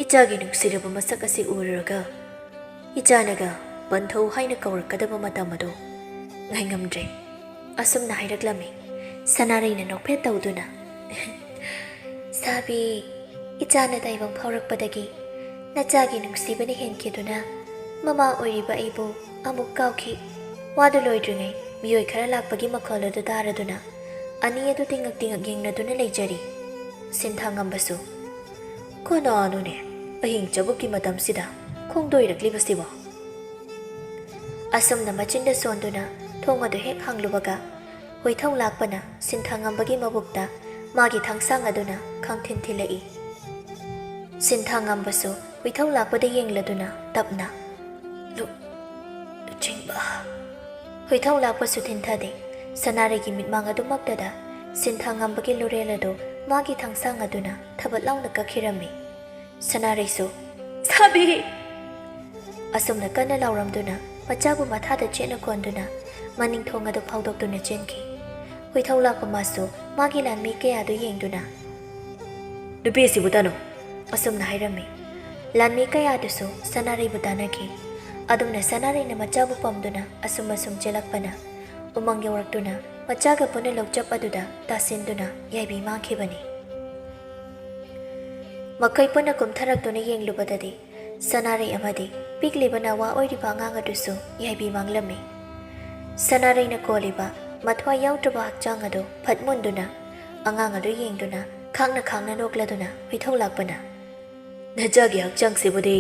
ꯏꯆꯥꯒꯤ ꯅꯨꯡꯁꯤꯔꯕ ꯃꯁꯛ ꯑꯁꯤ ꯎꯔꯨꯔꯒ ꯏꯆꯥꯅꯒ ꯄꯟꯊꯧ ꯍꯥꯏꯅ ꯀꯧꯔꯛꯀꯗꯕ ꯃꯇꯝ ꯑꯗꯨ ꯉꯥꯏꯉꯝꯗ꯭ꯔꯦ," ꯑꯁꯨꯝꯅ ꯍꯥꯏꯔꯛꯂꯝꯃꯤ꯫ ꯁꯅꯥꯔꯩꯅ ꯅꯣꯛꯐꯦꯠ ꯇꯧꯗꯨꯅ, "ꯁꯥꯕꯤ, ꯏꯆꯥꯅ ꯇꯥꯏꯕꯪ ꯐꯥꯎꯔꯛꯄꯗꯒꯤ ꯅꯆꯥꯒꯤ ꯅꯨꯡꯁꯤꯕꯅ ꯍꯦꯟꯈꯤꯗꯨꯅ ꯃꯃꯥ ꯑꯣꯏꯔꯤꯕ ꯑꯩꯕꯨ ꯑꯃꯨꯛ ꯀꯥꯎꯈꯤ꯫" ꯋꯥꯗꯨ ꯂꯣꯏꯗ꯭ꯔꯤꯉꯩ ꯃꯤꯑꯣꯏ ꯈꯔ ꯂꯥꯛꯄꯒꯤ ꯃꯈꯣꯜ ꯑꯗꯨ ꯇꯥꯔꯗꯨꯅ ꯑꯅꯤ ꯑꯗꯨ ꯇꯤꯉꯛ ꯇꯤꯉꯛ ꯌꯦꯡꯅꯗꯨꯅ ꯂꯩꯖꯔꯤ꯫ ꯁꯤꯟꯊꯥꯉꯝꯕꯁꯨ, "ꯀꯅꯥꯅꯣꯅꯦ ꯑꯍꯤꯡ ꯆꯕꯨꯛꯀꯤ ꯃꯇꯝꯁꯤꯗ ꯈꯣꯡꯗꯣꯏꯔꯛꯂꯤꯕꯁꯤꯕꯣ?" ꯑꯁꯨꯝꯅ ꯃꯆꯤꯟꯗ ꯁꯣꯟꯗꯨꯅ ꯊꯣꯡ ꯑꯗꯨ ꯍꯦꯛ ꯍꯥꯡꯂꯨꯕꯒ ꯍꯨꯏꯊꯧ ꯂꯥꯛꯄꯅ ꯁꯤꯟꯊꯥꯉꯝꯕꯒꯤ ꯃꯕꯨꯛꯇ ꯃꯥꯒꯤ ꯊꯥꯡꯁꯥꯡ ꯑꯗꯨꯅ ꯈꯪꯊꯤꯟ ꯊꯤꯜꯂꯛꯏ꯫ ꯁꯤꯟꯊꯥ ꯉꯝꯕꯁꯨ ꯍꯨꯏꯊꯧ ꯂꯥꯛꯄꯗ ꯌꯦꯡꯂꯗꯨꯅ ꯇꯞꯅ, "ꯂꯨ-, ꯂꯨꯆꯤꯡꯕ"꯫ ꯍꯨꯏꯊꯧ ꯂꯥꯛꯄꯁꯨ ꯊꯤꯟꯊꯗꯦ꯫ ꯁꯅꯥꯔꯩꯒꯤ ꯃꯤꯠꯃꯥꯡ ꯑꯗꯨꯃꯛꯇꯗ ꯁꯤꯟꯊꯥ ꯉꯝꯕꯒꯤ ꯂꯨꯔꯦꯜ ꯑꯗꯨ ꯃꯥꯒꯤ ꯊꯥꯡꯁꯥꯡ ꯑꯗꯨꯅ ꯊꯕꯠ ꯂꯥꯎꯅ ꯀꯛꯈꯤꯔꯝꯃꯤ꯫ ꯁꯅꯥꯔꯩꯁꯨ, "ꯁꯥꯕꯤ!" ꯑꯁꯨꯝꯅ ꯀꯟꯅ ꯂꯥꯎꯔꯝꯗꯨꯅ ꯃꯆꯥꯕꯨ ꯃꯊꯥꯗ ꯆꯦꯠꯅ ꯀꯣꯟꯗꯨꯅ ꯃꯅꯤꯡ ꯊꯣꯡ ꯑꯗꯨ ꯐꯥꯎꯗꯣꯛꯇꯨꯅ ꯆꯦꯟꯈꯤ꯫ ꯍꯨꯏꯊꯧ ꯂꯥꯛꯄ ꯃꯥꯁꯨ ꯃꯥꯒꯤ ꯂꯥꯟꯃꯤ ꯀꯌꯥꯗꯨ ꯌꯦꯡꯗꯨꯅ, "ꯅꯨꯄꯤꯁꯤꯕꯨ ꯇꯥꯅꯧ!" ꯑꯁꯨꯝꯅ ꯍꯥꯏꯔꯝꯃꯤ꯫ ꯂꯥꯟꯃꯤ ꯀꯌꯥꯗꯨꯁꯨ ꯁꯅꯥꯔꯩꯕꯨ ꯇꯥꯟꯅꯈꯤ꯫ ꯑꯗꯨꯝꯅ ꯁꯅꯥꯔꯩꯅ ꯃꯆꯥꯕꯨ ꯄꯝꯗꯨꯅ ꯑꯁꯨꯝ ꯑꯁꯨꯝ ꯆꯦꯜꯂꯛꯄꯅ ꯎꯃꯪ ꯌꯧꯔꯛꯇꯨꯅ ꯃꯆꯥꯒ ꯄꯨꯟꯅ ꯂꯧꯆꯞ ꯑꯗꯨꯗ ꯇꯥꯁꯤꯟꯗꯨꯅ ꯌꯥꯏꯕꯤ ꯃꯥꯡꯈꯤꯕꯅꯤ꯫ ꯃꯈꯣꯏ ꯄꯨꯟꯅ ꯀꯨꯝꯊꯔꯛꯇꯨꯅ ꯌꯦꯡꯂꯨꯕꯗꯗꯤ ꯁꯅꯥꯔꯩ ꯑꯃꯗꯤ ꯄꯤꯛꯂꯤꯕ ꯅꯋꯥ ꯑꯣꯏꯔꯤꯕ ꯑꯉꯥꯡ ꯑꯗꯨꯁꯨ ꯌꯥꯏꯕꯤ ꯃꯥꯡꯂꯝꯃꯤ꯫ ꯁꯅꯥꯔꯩꯅ ꯀꯣꯜꯂꯤꯕ ꯃꯊ꯭ꯋꯥꯏ ꯌꯥꯎꯗ꯭ꯔꯕ ꯍꯛꯆꯥꯡ ꯑꯗꯨ ꯐꯠ ꯃꯨꯟꯗꯨꯅ ꯑꯉꯥꯡ ꯑꯗꯨ ꯌꯦꯡꯗꯨꯅ ꯈꯥꯡꯅ ꯈꯥꯡꯅ ꯅꯣꯛꯂꯗꯨꯅ ꯍꯨꯏꯊꯧ ꯂꯥꯛꯄꯅ, "ꯅꯆꯥꯒꯤ ꯍꯛꯆꯥꯡꯁꯤꯕꯨꯗꯤ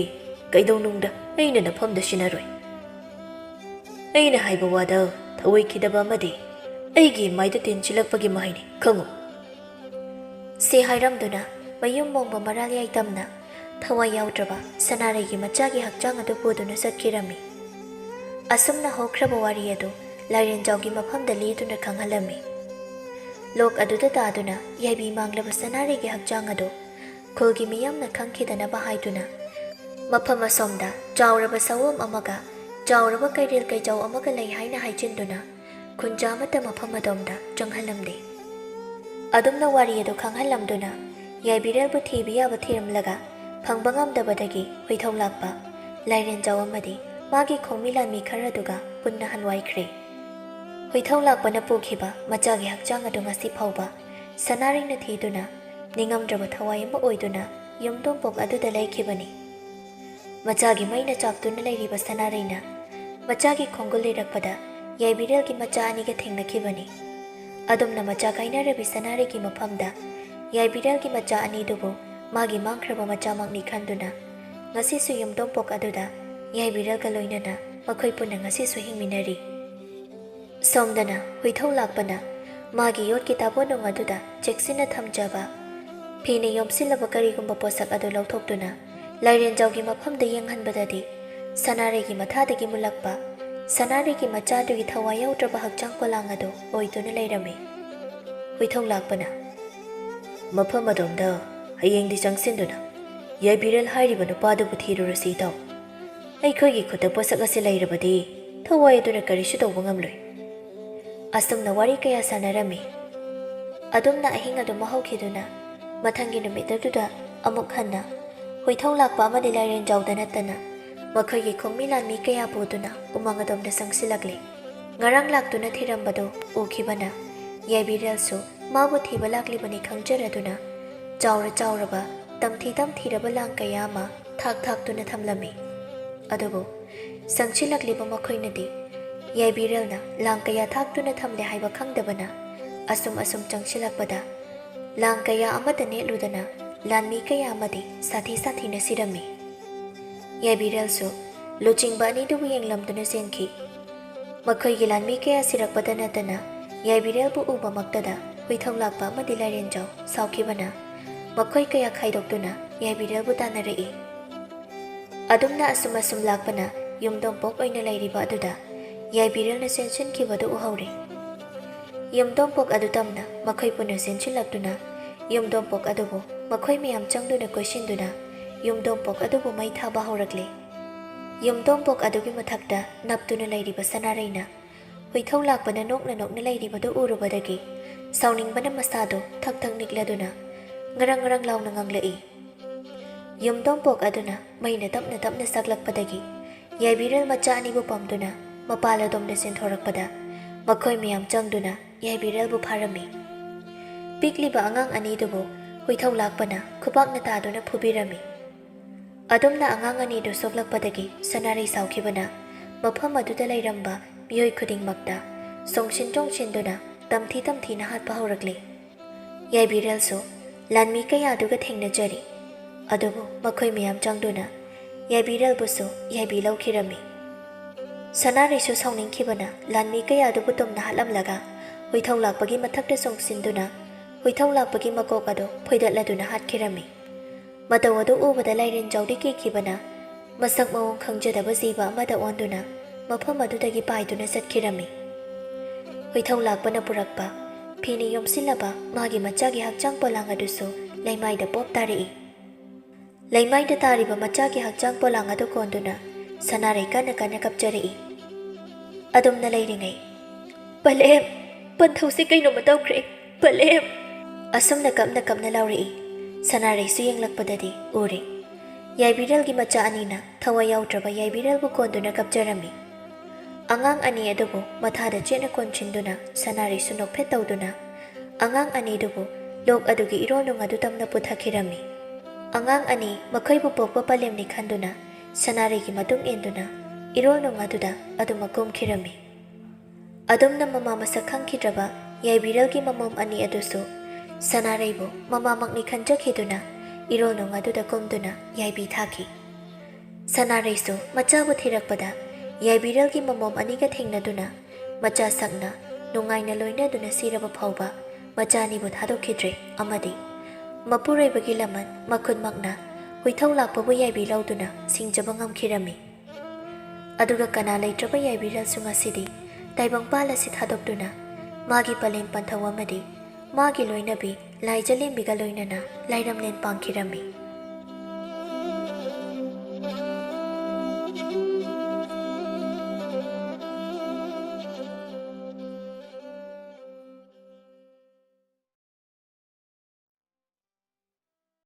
ꯀꯩꯗꯧꯅꯨꯡꯗ ꯑꯩꯅ ꯅꯐꯝꯗ ꯁꯤꯟꯅꯔꯣꯏ꯫ ꯑꯩꯅ ꯍꯥꯏꯕ ꯋꯥꯗ ꯊꯧꯑꯣꯏꯈꯤꯗꯕ ꯑꯃꯗꯤ ꯑꯩꯒꯤ ꯃꯥꯏꯗ ꯇꯤꯟꯁꯤꯜꯂꯛꯄꯒꯤ ꯃꯍꯩꯅꯤ, ꯈꯪꯉꯨ"꯫ ꯁꯤ ꯍꯥꯏꯔꯝꯗꯨꯅ ꯃꯌꯨꯝ ꯃꯣꯡꯕ ꯃꯔꯥꯜ ꯌꯥꯏꯇꯝꯅ ꯊꯋꯥꯏ ꯌꯥꯎꯗ꯭ꯔꯕ ꯁꯅꯥꯔꯩꯒꯤ ꯃꯆꯥꯒꯤ ꯍꯛꯆꯥꯡ ꯑꯗꯨ ꯄꯨꯗꯨꯅ ꯆꯠꯈꯤꯔꯝꯃꯤ꯫ ꯑꯁꯨꯝꯅ ꯍꯧꯈ꯭ꯔꯕ ꯋꯥꯔꯤ ꯑꯗꯨ ꯂꯥꯏꯔꯦꯟꯖꯥꯎꯒꯤ ꯃꯐꯝꯗ ꯂꯤꯗꯨꯅ ꯈꯪꯍꯜꯂꯝꯃꯤ꯫ ꯂꯣꯛ ꯑꯗꯨꯗ ꯇꯥꯗꯨꯅ ꯌꯥꯏꯕꯤ ꯃꯥꯡꯂꯕ ꯁꯅꯥꯔꯩꯒꯤ ꯍꯛꯆꯥꯡ ꯑꯗꯨ ꯈꯨꯜꯒꯤ ꯃꯤꯌꯥꯝꯅ ꯈꯪꯈꯤꯗꯅꯕ ꯍꯥꯏꯗꯨꯅ ꯃꯐꯝ ꯑꯁꯣꯝꯗ ꯆꯥꯎꯔꯕ ꯁꯑꯣꯝ ꯑꯃꯒ ꯆꯥꯎꯔꯕ ꯀꯩꯔꯦꯜ ꯀꯩꯖꯥꯎ ꯑꯃꯒ ꯂꯩ ꯍꯥꯏꯅ ꯍꯥꯏꯖꯤꯟꯗꯨꯅ ꯈꯨꯟꯖꯥ ꯑꯃꯠꯇ ꯃꯐꯝ ꯑꯗꯣꯝꯗ ꯆꯪꯍꯜꯂꯝꯗꯦ꯫ ꯑꯗꯨꯝꯅ ꯋꯥꯔꯤ ꯑꯗꯨ ꯈꯪꯍꯜꯂꯝꯗꯨꯅ ꯌꯥꯏꯕꯤꯔꯦꯜꯕꯨ ꯊꯤꯕ ꯌꯥꯕ ꯊꯤꯔꯝꯂꯒ ꯐꯪꯕ ꯉꯝꯗꯕꯗꯒꯤ ꯍꯨꯏꯊꯧ ꯂꯥꯛꯄ, ꯂꯥꯏꯔꯦꯟꯖꯥꯎ ꯑꯃꯗꯤ ꯃꯥꯒꯤ ꯈꯣꯡꯃꯤ ꯂꯥꯟꯃꯤ ꯈꯔꯗꯨꯒ ꯄꯨꯟꯅ ꯍꯟꯋꯥꯏꯈ꯭ꯔꯦ꯫ ꯍꯨꯏꯊꯧ ꯂꯥꯛꯄꯅ ꯄꯨꯈꯤꯕ ꯃꯆꯥꯒꯤ ꯍꯛꯆꯥꯡ ꯑꯗꯨ ꯉꯁꯤ ꯐꯥꯎꯕ ꯁꯅꯥꯔꯩꯅ ꯊꯤꯗꯨꯅ ꯅꯤꯡꯉꯝꯗ꯭ꯔꯕ ꯊꯋꯥꯏ ꯑꯃ ꯑꯣꯏꯗꯨꯅ ꯌꯨꯝꯗꯣꯡꯄꯣꯛ ꯑꯗꯨꯗ ꯂꯩꯈꯤꯕꯅꯤ꯫ ꯃꯆꯥꯒꯤ ꯃꯩꯅ ꯆꯥꯛꯇꯨꯅ ꯂꯩꯔꯤꯕ ꯁꯅꯥꯔꯩꯅ ꯃꯆꯥꯒꯤ ꯈꯣꯡꯒꯨꯜ ꯂꯤꯔꯛꯄꯗ ꯌꯥꯏꯕꯤꯔꯦꯜꯒꯤ ꯃꯆꯥ ꯑꯅꯤꯒ ꯊꯦꯡꯅꯈꯤꯕꯅꯤ꯫ ꯑꯗꯨꯝꯅ ꯃꯆꯥ ꯀꯥꯏꯅꯔꯕꯤ ꯁꯅꯥꯔꯩꯒꯤ ꯃꯐꯝꯗ ꯌꯥꯏꯕꯤꯔꯦꯜꯒꯤ ꯃꯆꯥ ꯑꯅꯤꯗꯨꯕꯨ ꯃꯥꯒꯤ ꯃꯥꯡꯈ꯭ꯔꯕ ꯃꯆꯥꯃꯛꯅꯤ ꯈꯟꯗꯨꯅ ꯉꯁꯤꯁꯨ ꯌꯨꯝꯗꯣꯡꯄꯣꯛ ꯑꯗꯨꯗ ꯌꯥꯏꯕꯤꯔꯦꯜꯒ ꯂꯣꯏꯅꯅ ꯃꯈꯣꯏ ꯄꯨꯟꯅ ꯉꯁꯤꯁꯨ ꯍꯤꯡꯃꯤꯟꯅꯔꯤ꯫ ꯁꯣꯝꯗꯅ ꯍꯨꯏꯊꯧ ꯂꯥꯛꯄꯅ ꯃꯥꯒꯤ ꯌꯣꯠꯀꯤ ꯇꯥꯕꯣꯟꯅꯨꯡ ꯑꯗꯨꯗ ꯆꯦꯛꯁꯤꯟꯅ ꯊꯝꯖꯕ ꯐꯤꯅ ꯌꯣꯝꯁꯤꯜꯂꯕ ꯀꯔꯤꯒꯨꯝꯕ ꯄꯣꯠꯁꯛ ꯑꯗꯨ ꯂꯧꯊꯣꯛꯇꯨꯅ ꯂꯥꯏꯔꯦꯟꯖꯥꯎꯒꯤ ꯃꯐꯝꯗ ꯌꯦꯡꯍꯟꯕꯗꯗꯤ, ꯁꯅꯥꯔꯩꯒꯤ ꯃꯊꯥꯗꯒꯤ ꯃꯨꯜꯂꯛꯄ, ꯁꯅꯥꯔꯩꯒꯤ ꯃꯆꯥꯗꯨꯒꯤ ꯊꯋꯥꯏ ꯌꯥꯎꯗ꯭ꯔꯕ ꯍꯛꯆꯥꯡ ꯄꯣꯂꯥꯡ ꯑꯗꯨ ꯑꯣꯏꯗꯨꯅ ꯂꯩꯔꯝꯃꯤ꯫ ꯍꯨꯏꯊꯧ ꯂꯥꯛꯄꯅ, "ꯃꯐꯝ ꯑꯗꯣꯝꯗ ꯍꯌꯦꯡꯗꯤ ꯆꯪꯁꯤꯟꯗꯨꯅ ꯌꯥꯏꯕꯤꯔꯦꯜ ꯍꯥꯏꯔꯤꯕ ꯅꯨꯄꯥꯗꯨꯕꯨ ꯊꯤꯔꯨꯔꯁꯤ, ꯏꯇꯥꯎ꯫ ꯑꯩꯈꯣꯏꯒꯤ ꯈꯨꯠꯇ ꯄꯣꯠꯁꯛ ꯑꯁꯤ ꯂꯩꯔꯕꯗꯤ ꯊꯋꯥꯏ ꯑꯗꯨꯅ ꯀꯔꯤꯁꯨ ꯇꯧꯕ ꯉꯝꯂꯣꯏ꯫" ꯑꯁꯨꯝꯅ ꯋꯥꯔꯤ ꯀꯌꯥ ꯁꯥꯟꯅꯔꯝꯃꯤ꯫ ꯑꯗꯨꯝꯅ ꯑꯍꯤꯡ ꯑꯗꯨꯃ ꯍꯧꯈꯤꯗꯨꯅ, ꯃꯊꯪꯒꯤ ꯅꯨꯃꯤꯠ ꯑꯗꯨꯗ ꯑꯃꯨꯛ ꯍꯟꯅ ꯍꯨꯏꯊꯧ ꯂꯥꯛꯄ ꯑꯃꯗꯤ ꯂꯥꯏꯔꯦꯟꯖꯥꯎꯗ ꯅꯠꯇꯅ ꯃꯈꯣꯏꯒꯤ ꯈꯣꯡꯃꯤ ꯂꯥꯟꯃꯤ ꯀꯌꯥ ꯄꯨꯗꯨꯅ ꯎꯃꯪ ꯑꯗꯣꯝꯗ ꯆꯪꯁꯤꯜꯂꯛꯂꯤ꯫ ꯉꯔꯥꯡ ꯂꯥꯛꯇꯨꯅ ꯊꯤꯔꯝꯕꯗꯨ ꯎꯈꯤꯕꯅ, ꯌꯥꯏꯕꯤꯔꯦꯜꯁꯨ ꯃꯥꯕꯨ ꯊꯤꯕ ꯂꯥꯛꯂꯤꯕꯅꯤ ꯈꯪꯖꯔꯗꯨꯅ, ꯆꯥꯎꯔ ꯆꯥꯎꯔꯕ, ꯇꯝꯊꯤ ꯇꯝꯊꯤꯔꯕ ꯂꯥꯡ ꯀꯌꯥ ꯑꯃ ꯊꯥꯛ ꯊꯥꯛꯇꯨꯅ ꯊꯝꯂꯝꯃꯤ꯫ ꯑꯗꯨꯕꯨ ꯆꯪꯁꯤꯜꯂꯛꯂꯤꯕ ꯃꯈꯣꯏꯅꯗꯤ ꯌꯥꯏꯕꯤꯔꯦꯜꯅ ꯂꯥꯡ ꯀꯌꯥ ꯊꯥꯛꯇꯨꯅ ꯊꯝꯂꯦ ꯍꯥꯏꯕ ꯈꯪꯗꯕꯅ, ꯑꯁꯨꯝ ꯑꯁꯨꯝ ꯆꯪꯁꯤꯜꯂꯛꯄꯗ ꯂꯥꯡ ꯀꯌꯥ ꯑꯃꯗ ꯅꯦꯠꯂꯨꯗꯅ ꯂꯥꯟꯃꯤ ꯀꯌꯥ ꯑꯃꯗꯤ ꯁꯥꯊꯤ ꯁꯥꯊꯤꯅ ꯁꯤꯔꯝꯃꯤ꯫ ꯌꯥꯏꯕꯤꯔꯦꯜꯁꯨ ꯂꯨꯆꯤꯡꯕ ꯑꯅꯤꯗꯨꯕꯨ ꯌꯦꯡꯂꯝꯗꯨꯅ ꯆꯦꯟꯈꯤ꯫ ꯃꯈꯣꯏꯒꯤ ꯂꯥꯟꯃꯤ ꯀꯌꯥ ꯁꯤꯔꯛꯄꯗ ꯅꯠꯇꯅ, ꯌꯥꯏꯕꯤꯔꯦꯜꯕꯨ ꯎꯕꯃꯛꯇꯗ ꯍꯨꯏꯊꯧ ꯂꯥꯛꯄ ꯑꯃꯗꯤ ꯂꯥꯏꯔꯦꯟꯖꯥꯎ ꯁꯥꯎꯈꯤꯕꯅ, ꯃꯈꯣꯏ ꯀꯌꯥ ꯈꯥꯏꯗꯣꯛꯇꯨꯅ ꯌꯥꯏꯕꯤꯔꯦꯜꯕꯨ ꯇꯥꯟꯅꯔꯛꯏ꯫ ꯑꯗꯨꯝꯅ ꯑꯁꯨꯝ ꯑꯁꯨꯝ ꯂꯥꯛꯄꯅ ꯌꯨꯝꯗꯣꯡꯄꯣꯛ ꯑꯣꯏꯅ ꯂꯩꯔꯤꯕ ꯑꯗꯨꯗ ꯌꯥꯏꯕꯤꯔꯦꯜꯅ ꯆꯦꯟꯁꯤꯟꯈꯤꯕꯗꯨ ꯎꯍꯧꯔꯦ꯫ ꯌꯨꯝꯗꯣꯡꯄꯣꯛ ꯑꯗꯨ ꯇꯝꯅ ꯃꯈꯣꯏ ꯄꯨꯟꯅ ꯆꯦꯟꯁꯤꯜꯂꯛꯇꯨꯅ ꯌꯨꯝꯗꯣꯡꯄꯣꯛ ꯑꯗꯨꯕꯨ ꯃꯈꯣꯏ ꯃꯌꯥꯝ ꯆꯪꯗꯨꯅ ꯀꯣꯏꯁꯤꯟꯗꯨꯅ ꯌꯨꯝꯗꯣꯡꯄꯣꯛ ꯑꯗꯨꯕꯨ ꯃꯩ ꯊꯥꯕ ꯍꯧꯔꯛꯂꯦ꯫ ꯌꯨꯝꯗꯣꯡꯄꯣꯛ ꯑꯗꯨꯒꯤ ꯃꯊꯛꯇ ꯅꯞꯇꯨꯅ ꯂꯩꯔꯤꯕ ꯁꯅꯥꯔꯩꯅ ꯍꯨꯏꯊꯧ ꯂꯥꯛꯄꯅ ꯅꯣꯛꯅ ꯅꯣꯛꯅ ꯂꯩꯔꯤꯕꯗꯨ ꯎꯔꯨꯕꯗꯒꯤ ꯁꯥꯎꯅꯤꯡꯕꯅ ꯃꯁꯥꯗꯣ ꯊꯛ ꯊꯛ ꯅꯤꯛꯂꯗꯨꯅ ꯉꯔꯪ ꯉꯔꯪ ꯂꯥꯎꯅ ꯉꯥꯡꯂꯛꯏ꯫ ꯌꯨꯝꯗꯣꯡꯄꯣꯛ ꯑꯗꯨꯅ ꯃꯩꯅ ꯇꯞꯅ ꯇꯞꯅ ꯆꯥꯛꯂꯛꯄꯗꯒꯤ ꯌꯥꯏꯕꯤꯔꯦꯜ ꯃꯆꯥ ꯑꯅꯤꯕꯨ ꯄꯝꯗꯨꯅ ꯃꯄꯥꯜ ꯑꯗꯣꯝꯗ ꯆꯦꯟꯊꯣꯔꯛꯄꯗ ꯃꯈꯣꯏ ꯃꯌꯥꯝ ꯆꯪꯗꯨꯅ ꯌꯥꯏꯕꯤꯔꯦꯜꯕꯨ ꯐꯥꯔꯝꯃꯤ꯫ ꯄꯤꯛꯂꯤꯕ ꯑꯉꯥꯡ ꯑꯅꯤꯗꯨꯕꯨ ꯍꯨꯏꯊꯧ ꯂꯥꯛꯄꯅ ꯈꯨꯄꯥꯛꯅ ꯇꯥꯗꯨꯅ ꯐꯨꯕꯤꯔꯝꯃꯤ꯫ ꯑꯗꯨꯝꯅ ꯑꯉꯥꯡ ꯑꯅꯤꯗꯨ ꯁꯣꯛꯂꯛꯄꯗꯒꯤ ꯁꯅꯥꯔꯩ ꯁꯥꯎꯈꯤꯕꯅ ꯃꯐꯝ ꯑꯗꯨꯗ ꯂꯩꯔꯝꯕ ꯃꯤꯑꯣꯏ ꯈꯨꯗꯤꯡꯃꯛꯇ ꯆꯣꯡꯁꯤꯟ ꯆꯣꯡꯁꯤꯟꯗꯨꯅ ꯇꯝꯊꯤ ꯇꯝꯊꯤꯅ ꯍꯥꯠꯄ ꯍꯧꯔꯛꯂꯤ꯫ ꯌꯥꯏꯕꯤꯔꯦꯜꯁꯨ ꯂꯥꯟꯃꯤ ꯀꯌꯥꯗꯨꯒ ꯊꯦꯡꯅꯖꯔꯤ꯫ ꯑꯗꯨꯕꯨ ꯃꯈꯣꯏ ꯃꯌꯥꯝ ꯆꯪꯗꯨꯅ ꯌꯥꯏꯕꯤꯔꯦꯜꯕꯨꯁꯨ ꯌꯥꯏꯕꯤ ꯂꯧꯈꯤꯔꯝꯃꯤ꯫ ꯁꯅꯥꯔꯩꯁꯨ ꯁꯥꯎꯅꯤꯡꯈꯤꯕꯅ ꯂꯥꯟꯃꯤ ꯀꯌꯥꯗꯨꯕꯨ ꯇꯨꯝꯅ ꯍꯥꯠꯂꯝꯂꯒ ꯍꯨꯏꯊꯧ ꯂꯥꯛꯄꯒꯤ ꯃꯊꯛꯇ ꯆꯣꯡꯁꯤꯟꯗꯨꯅ ꯍꯨꯏꯊꯧ ꯂꯥꯛꯄꯒꯤ ꯃꯀꯣꯛ ꯑꯗꯨ ꯐꯣꯏꯗꯠꯂꯗꯨꯅ ꯍꯥꯠꯈꯤꯔꯝꯃꯤ꯫ ꯃꯇꯧ ꯑꯗꯨ ꯎꯕꯗ ꯂꯥꯏꯔꯦꯟꯖꯥꯎꯗꯤ ꯀꯤꯈꯤꯕꯅ ꯃꯁꯛ ꯃꯑꯣꯡ ꯈꯪꯖꯗꯕ ꯖꯤꯕ ꯑꯃꯗ ꯑꯣꯟꯗꯨꯅ ꯃꯐꯝ ꯑꯗꯨꯗꯒꯤ ꯄꯥꯏꯗꯨꯅ ꯆꯠꯈꯤꯔꯝꯃꯤ꯫ ꯍꯨꯏꯊꯧ ꯂꯥꯛꯄꯅ ꯄꯨꯔꯛꯄ ꯐꯤꯅ ꯌꯣꯝꯁꯤꯜꯂꯕ ꯃꯥꯒꯤ ꯃꯆꯥꯒꯤ ꯍꯛꯆꯥꯡ ꯄꯣꯂꯥꯡ ꯑꯗꯨꯁꯨ ꯂꯩꯃꯥꯏꯗ ꯄꯣꯞ ꯇꯥꯔꯛꯏ꯫ ꯂꯩꯃꯥꯏꯗ ꯇꯥꯔꯤꯕ ꯃꯆꯥꯒꯤ ꯍꯛꯆꯥꯡ ꯄꯣꯂꯥꯡ ꯑꯗꯨ ꯀꯣꯟꯗꯨꯅ ꯁꯅꯥꯔꯩ ꯀꯟꯅ ꯀꯟꯅ ꯀꯞꯆꯔꯛꯏ꯫ ꯑꯗꯨꯝꯅ ꯂꯩꯔꯤꯉꯩ, "ꯄꯂꯦꯝ! ꯄꯟꯊꯧꯁꯤ ꯀꯩꯅꯣꯝꯃ ꯇꯧꯈ꯭ꯔꯦ! ꯄꯂꯦꯝ!" ꯑꯁꯨꯝꯅ ꯀꯞꯅ ꯀꯞꯅ ꯂꯥꯎꯔꯛꯏ꯫ ꯁꯅꯥꯔꯩꯁꯨ ꯌꯦꯡꯂꯛꯄꯗꯗꯤ ꯎꯔꯦ, ꯌꯥꯏꯕꯤꯔꯦꯜꯒꯤ ꯃꯆꯥ ꯑꯅꯤꯅ ꯊꯋꯥꯏ ꯌꯥꯎꯗ꯭ꯔꯕ ꯌꯥꯏꯕꯤꯔꯦꯜꯕꯨ ꯀꯣꯟꯗꯨꯅ ꯀꯞꯆꯔꯝꯃꯤ꯫ ꯑꯉꯥꯡ ꯑꯅꯤ ꯑꯗꯨꯕꯨ ꯃꯊꯥꯗ ꯆꯦꯠꯅ ꯀꯣꯟꯁꯤꯟꯗꯨꯅ ꯁꯅꯥꯔꯩꯁꯨ ꯅꯣꯛꯐꯦꯠ ꯇꯧꯗꯨꯅ ꯑꯉꯥꯡ ꯑꯅꯤꯗꯨꯕꯨ ꯂꯣꯛ ꯑꯗꯨꯒꯤ ꯏꯔꯣꯜꯅꯨꯡ ꯑꯗꯨ ꯇꯝꯅ ꯄꯨꯊꯈꯤꯔꯝꯃꯤ꯫ ꯑꯉꯥꯡ ꯑꯅꯤ ꯃꯈꯣꯏꯕꯨ ꯄꯣꯛꯄ ꯄꯂꯦꯝꯅꯤ ꯈꯟꯗꯨꯅ ꯁꯅꯥꯔꯩꯒꯤ ꯃꯇꯨꯡ ꯏꯟꯗꯨꯅ ꯏꯔꯣꯜꯅꯨꯡ ꯑꯗꯨꯗ ꯑꯗꯨꯃꯛ ꯀꯨꯝꯈꯤꯔꯝꯃꯤ꯫ ꯑꯗꯨꯝꯅ ꯃꯃꯥ ꯃꯁꯛ ꯈꯪꯈꯤꯗ꯭ꯔꯕ ꯌꯥꯏꯕꯤꯔꯦꯜꯒꯤ ꯃꯃꯣꯝ ꯑꯅꯤ ꯑꯗꯨꯁꯨ ꯁꯅꯥꯔꯩꯕꯨ ꯃꯃꯥꯃꯛꯅꯤ ꯈꯟꯖꯈꯤꯗꯨꯅ ꯏꯔꯣꯜꯅꯨꯡ ꯑꯗꯨꯗ ꯀꯨꯝꯗꯨꯅ ꯌꯥꯏꯕꯤ ꯊꯥꯈꯤ꯫ ꯁꯅꯥꯔꯩꯁꯨ ꯃꯆꯥꯕꯨ ꯊꯤꯔꯛꯄꯗ ꯌꯥꯏꯕꯤꯔꯦꯜꯒꯤ ꯃꯃꯣꯝ ꯑꯅꯤꯒ ꯊꯦꯡꯅꯗꯨꯅ ꯃꯆꯥ ꯁꯛꯅ ꯅꯨꯡꯉꯥꯏꯅ ꯂꯣꯏꯅꯗꯨꯅ ꯁꯤꯔꯕ ꯐꯥꯎꯕ ꯃꯆꯥ ꯑꯅꯤꯕꯨ ꯊꯥꯗꯣꯛꯈꯤꯗ꯭ꯔꯦ ꯑꯃꯗꯤ ꯃꯄꯨꯔꯣꯏꯕꯒꯤ ꯂꯃꯟ ꯃꯈꯨꯟꯃꯛꯅ ꯍꯨꯏꯊꯧ ꯂꯥꯛꯄꯕꯨ ꯌꯥꯏꯕꯤ ꯂꯧꯗꯨꯅ ꯁꯤꯡꯖꯕ ꯉꯝꯈꯤꯔꯝꯃꯤ꯫ ꯑꯗꯨꯒ ꯀꯅꯥ ꯂꯩꯇ꯭ꯔꯕ ꯌꯥꯏꯕꯤꯔꯦꯜꯁꯨ ꯉꯁꯤꯗꯤ ꯇꯥꯏꯕꯪꯄꯥꯜ ꯑꯁꯤ ꯊꯥꯗꯣꯛꯇꯨꯅ ꯃꯥꯒꯤ ꯄꯂꯦꯝ ꯄꯟꯊꯧ ꯑꯃꯗꯤ ꯃꯥꯒꯤ ꯂꯣꯏꯅꯕꯤ ꯂꯥꯏꯖꯂꯦꯝꯕꯤꯒ ꯂꯣꯏꯅꯅ ꯂꯥꯏꯔꯝꯂꯦꯟ ꯄꯥꯡꯈꯤꯔꯝꯃꯤ꯫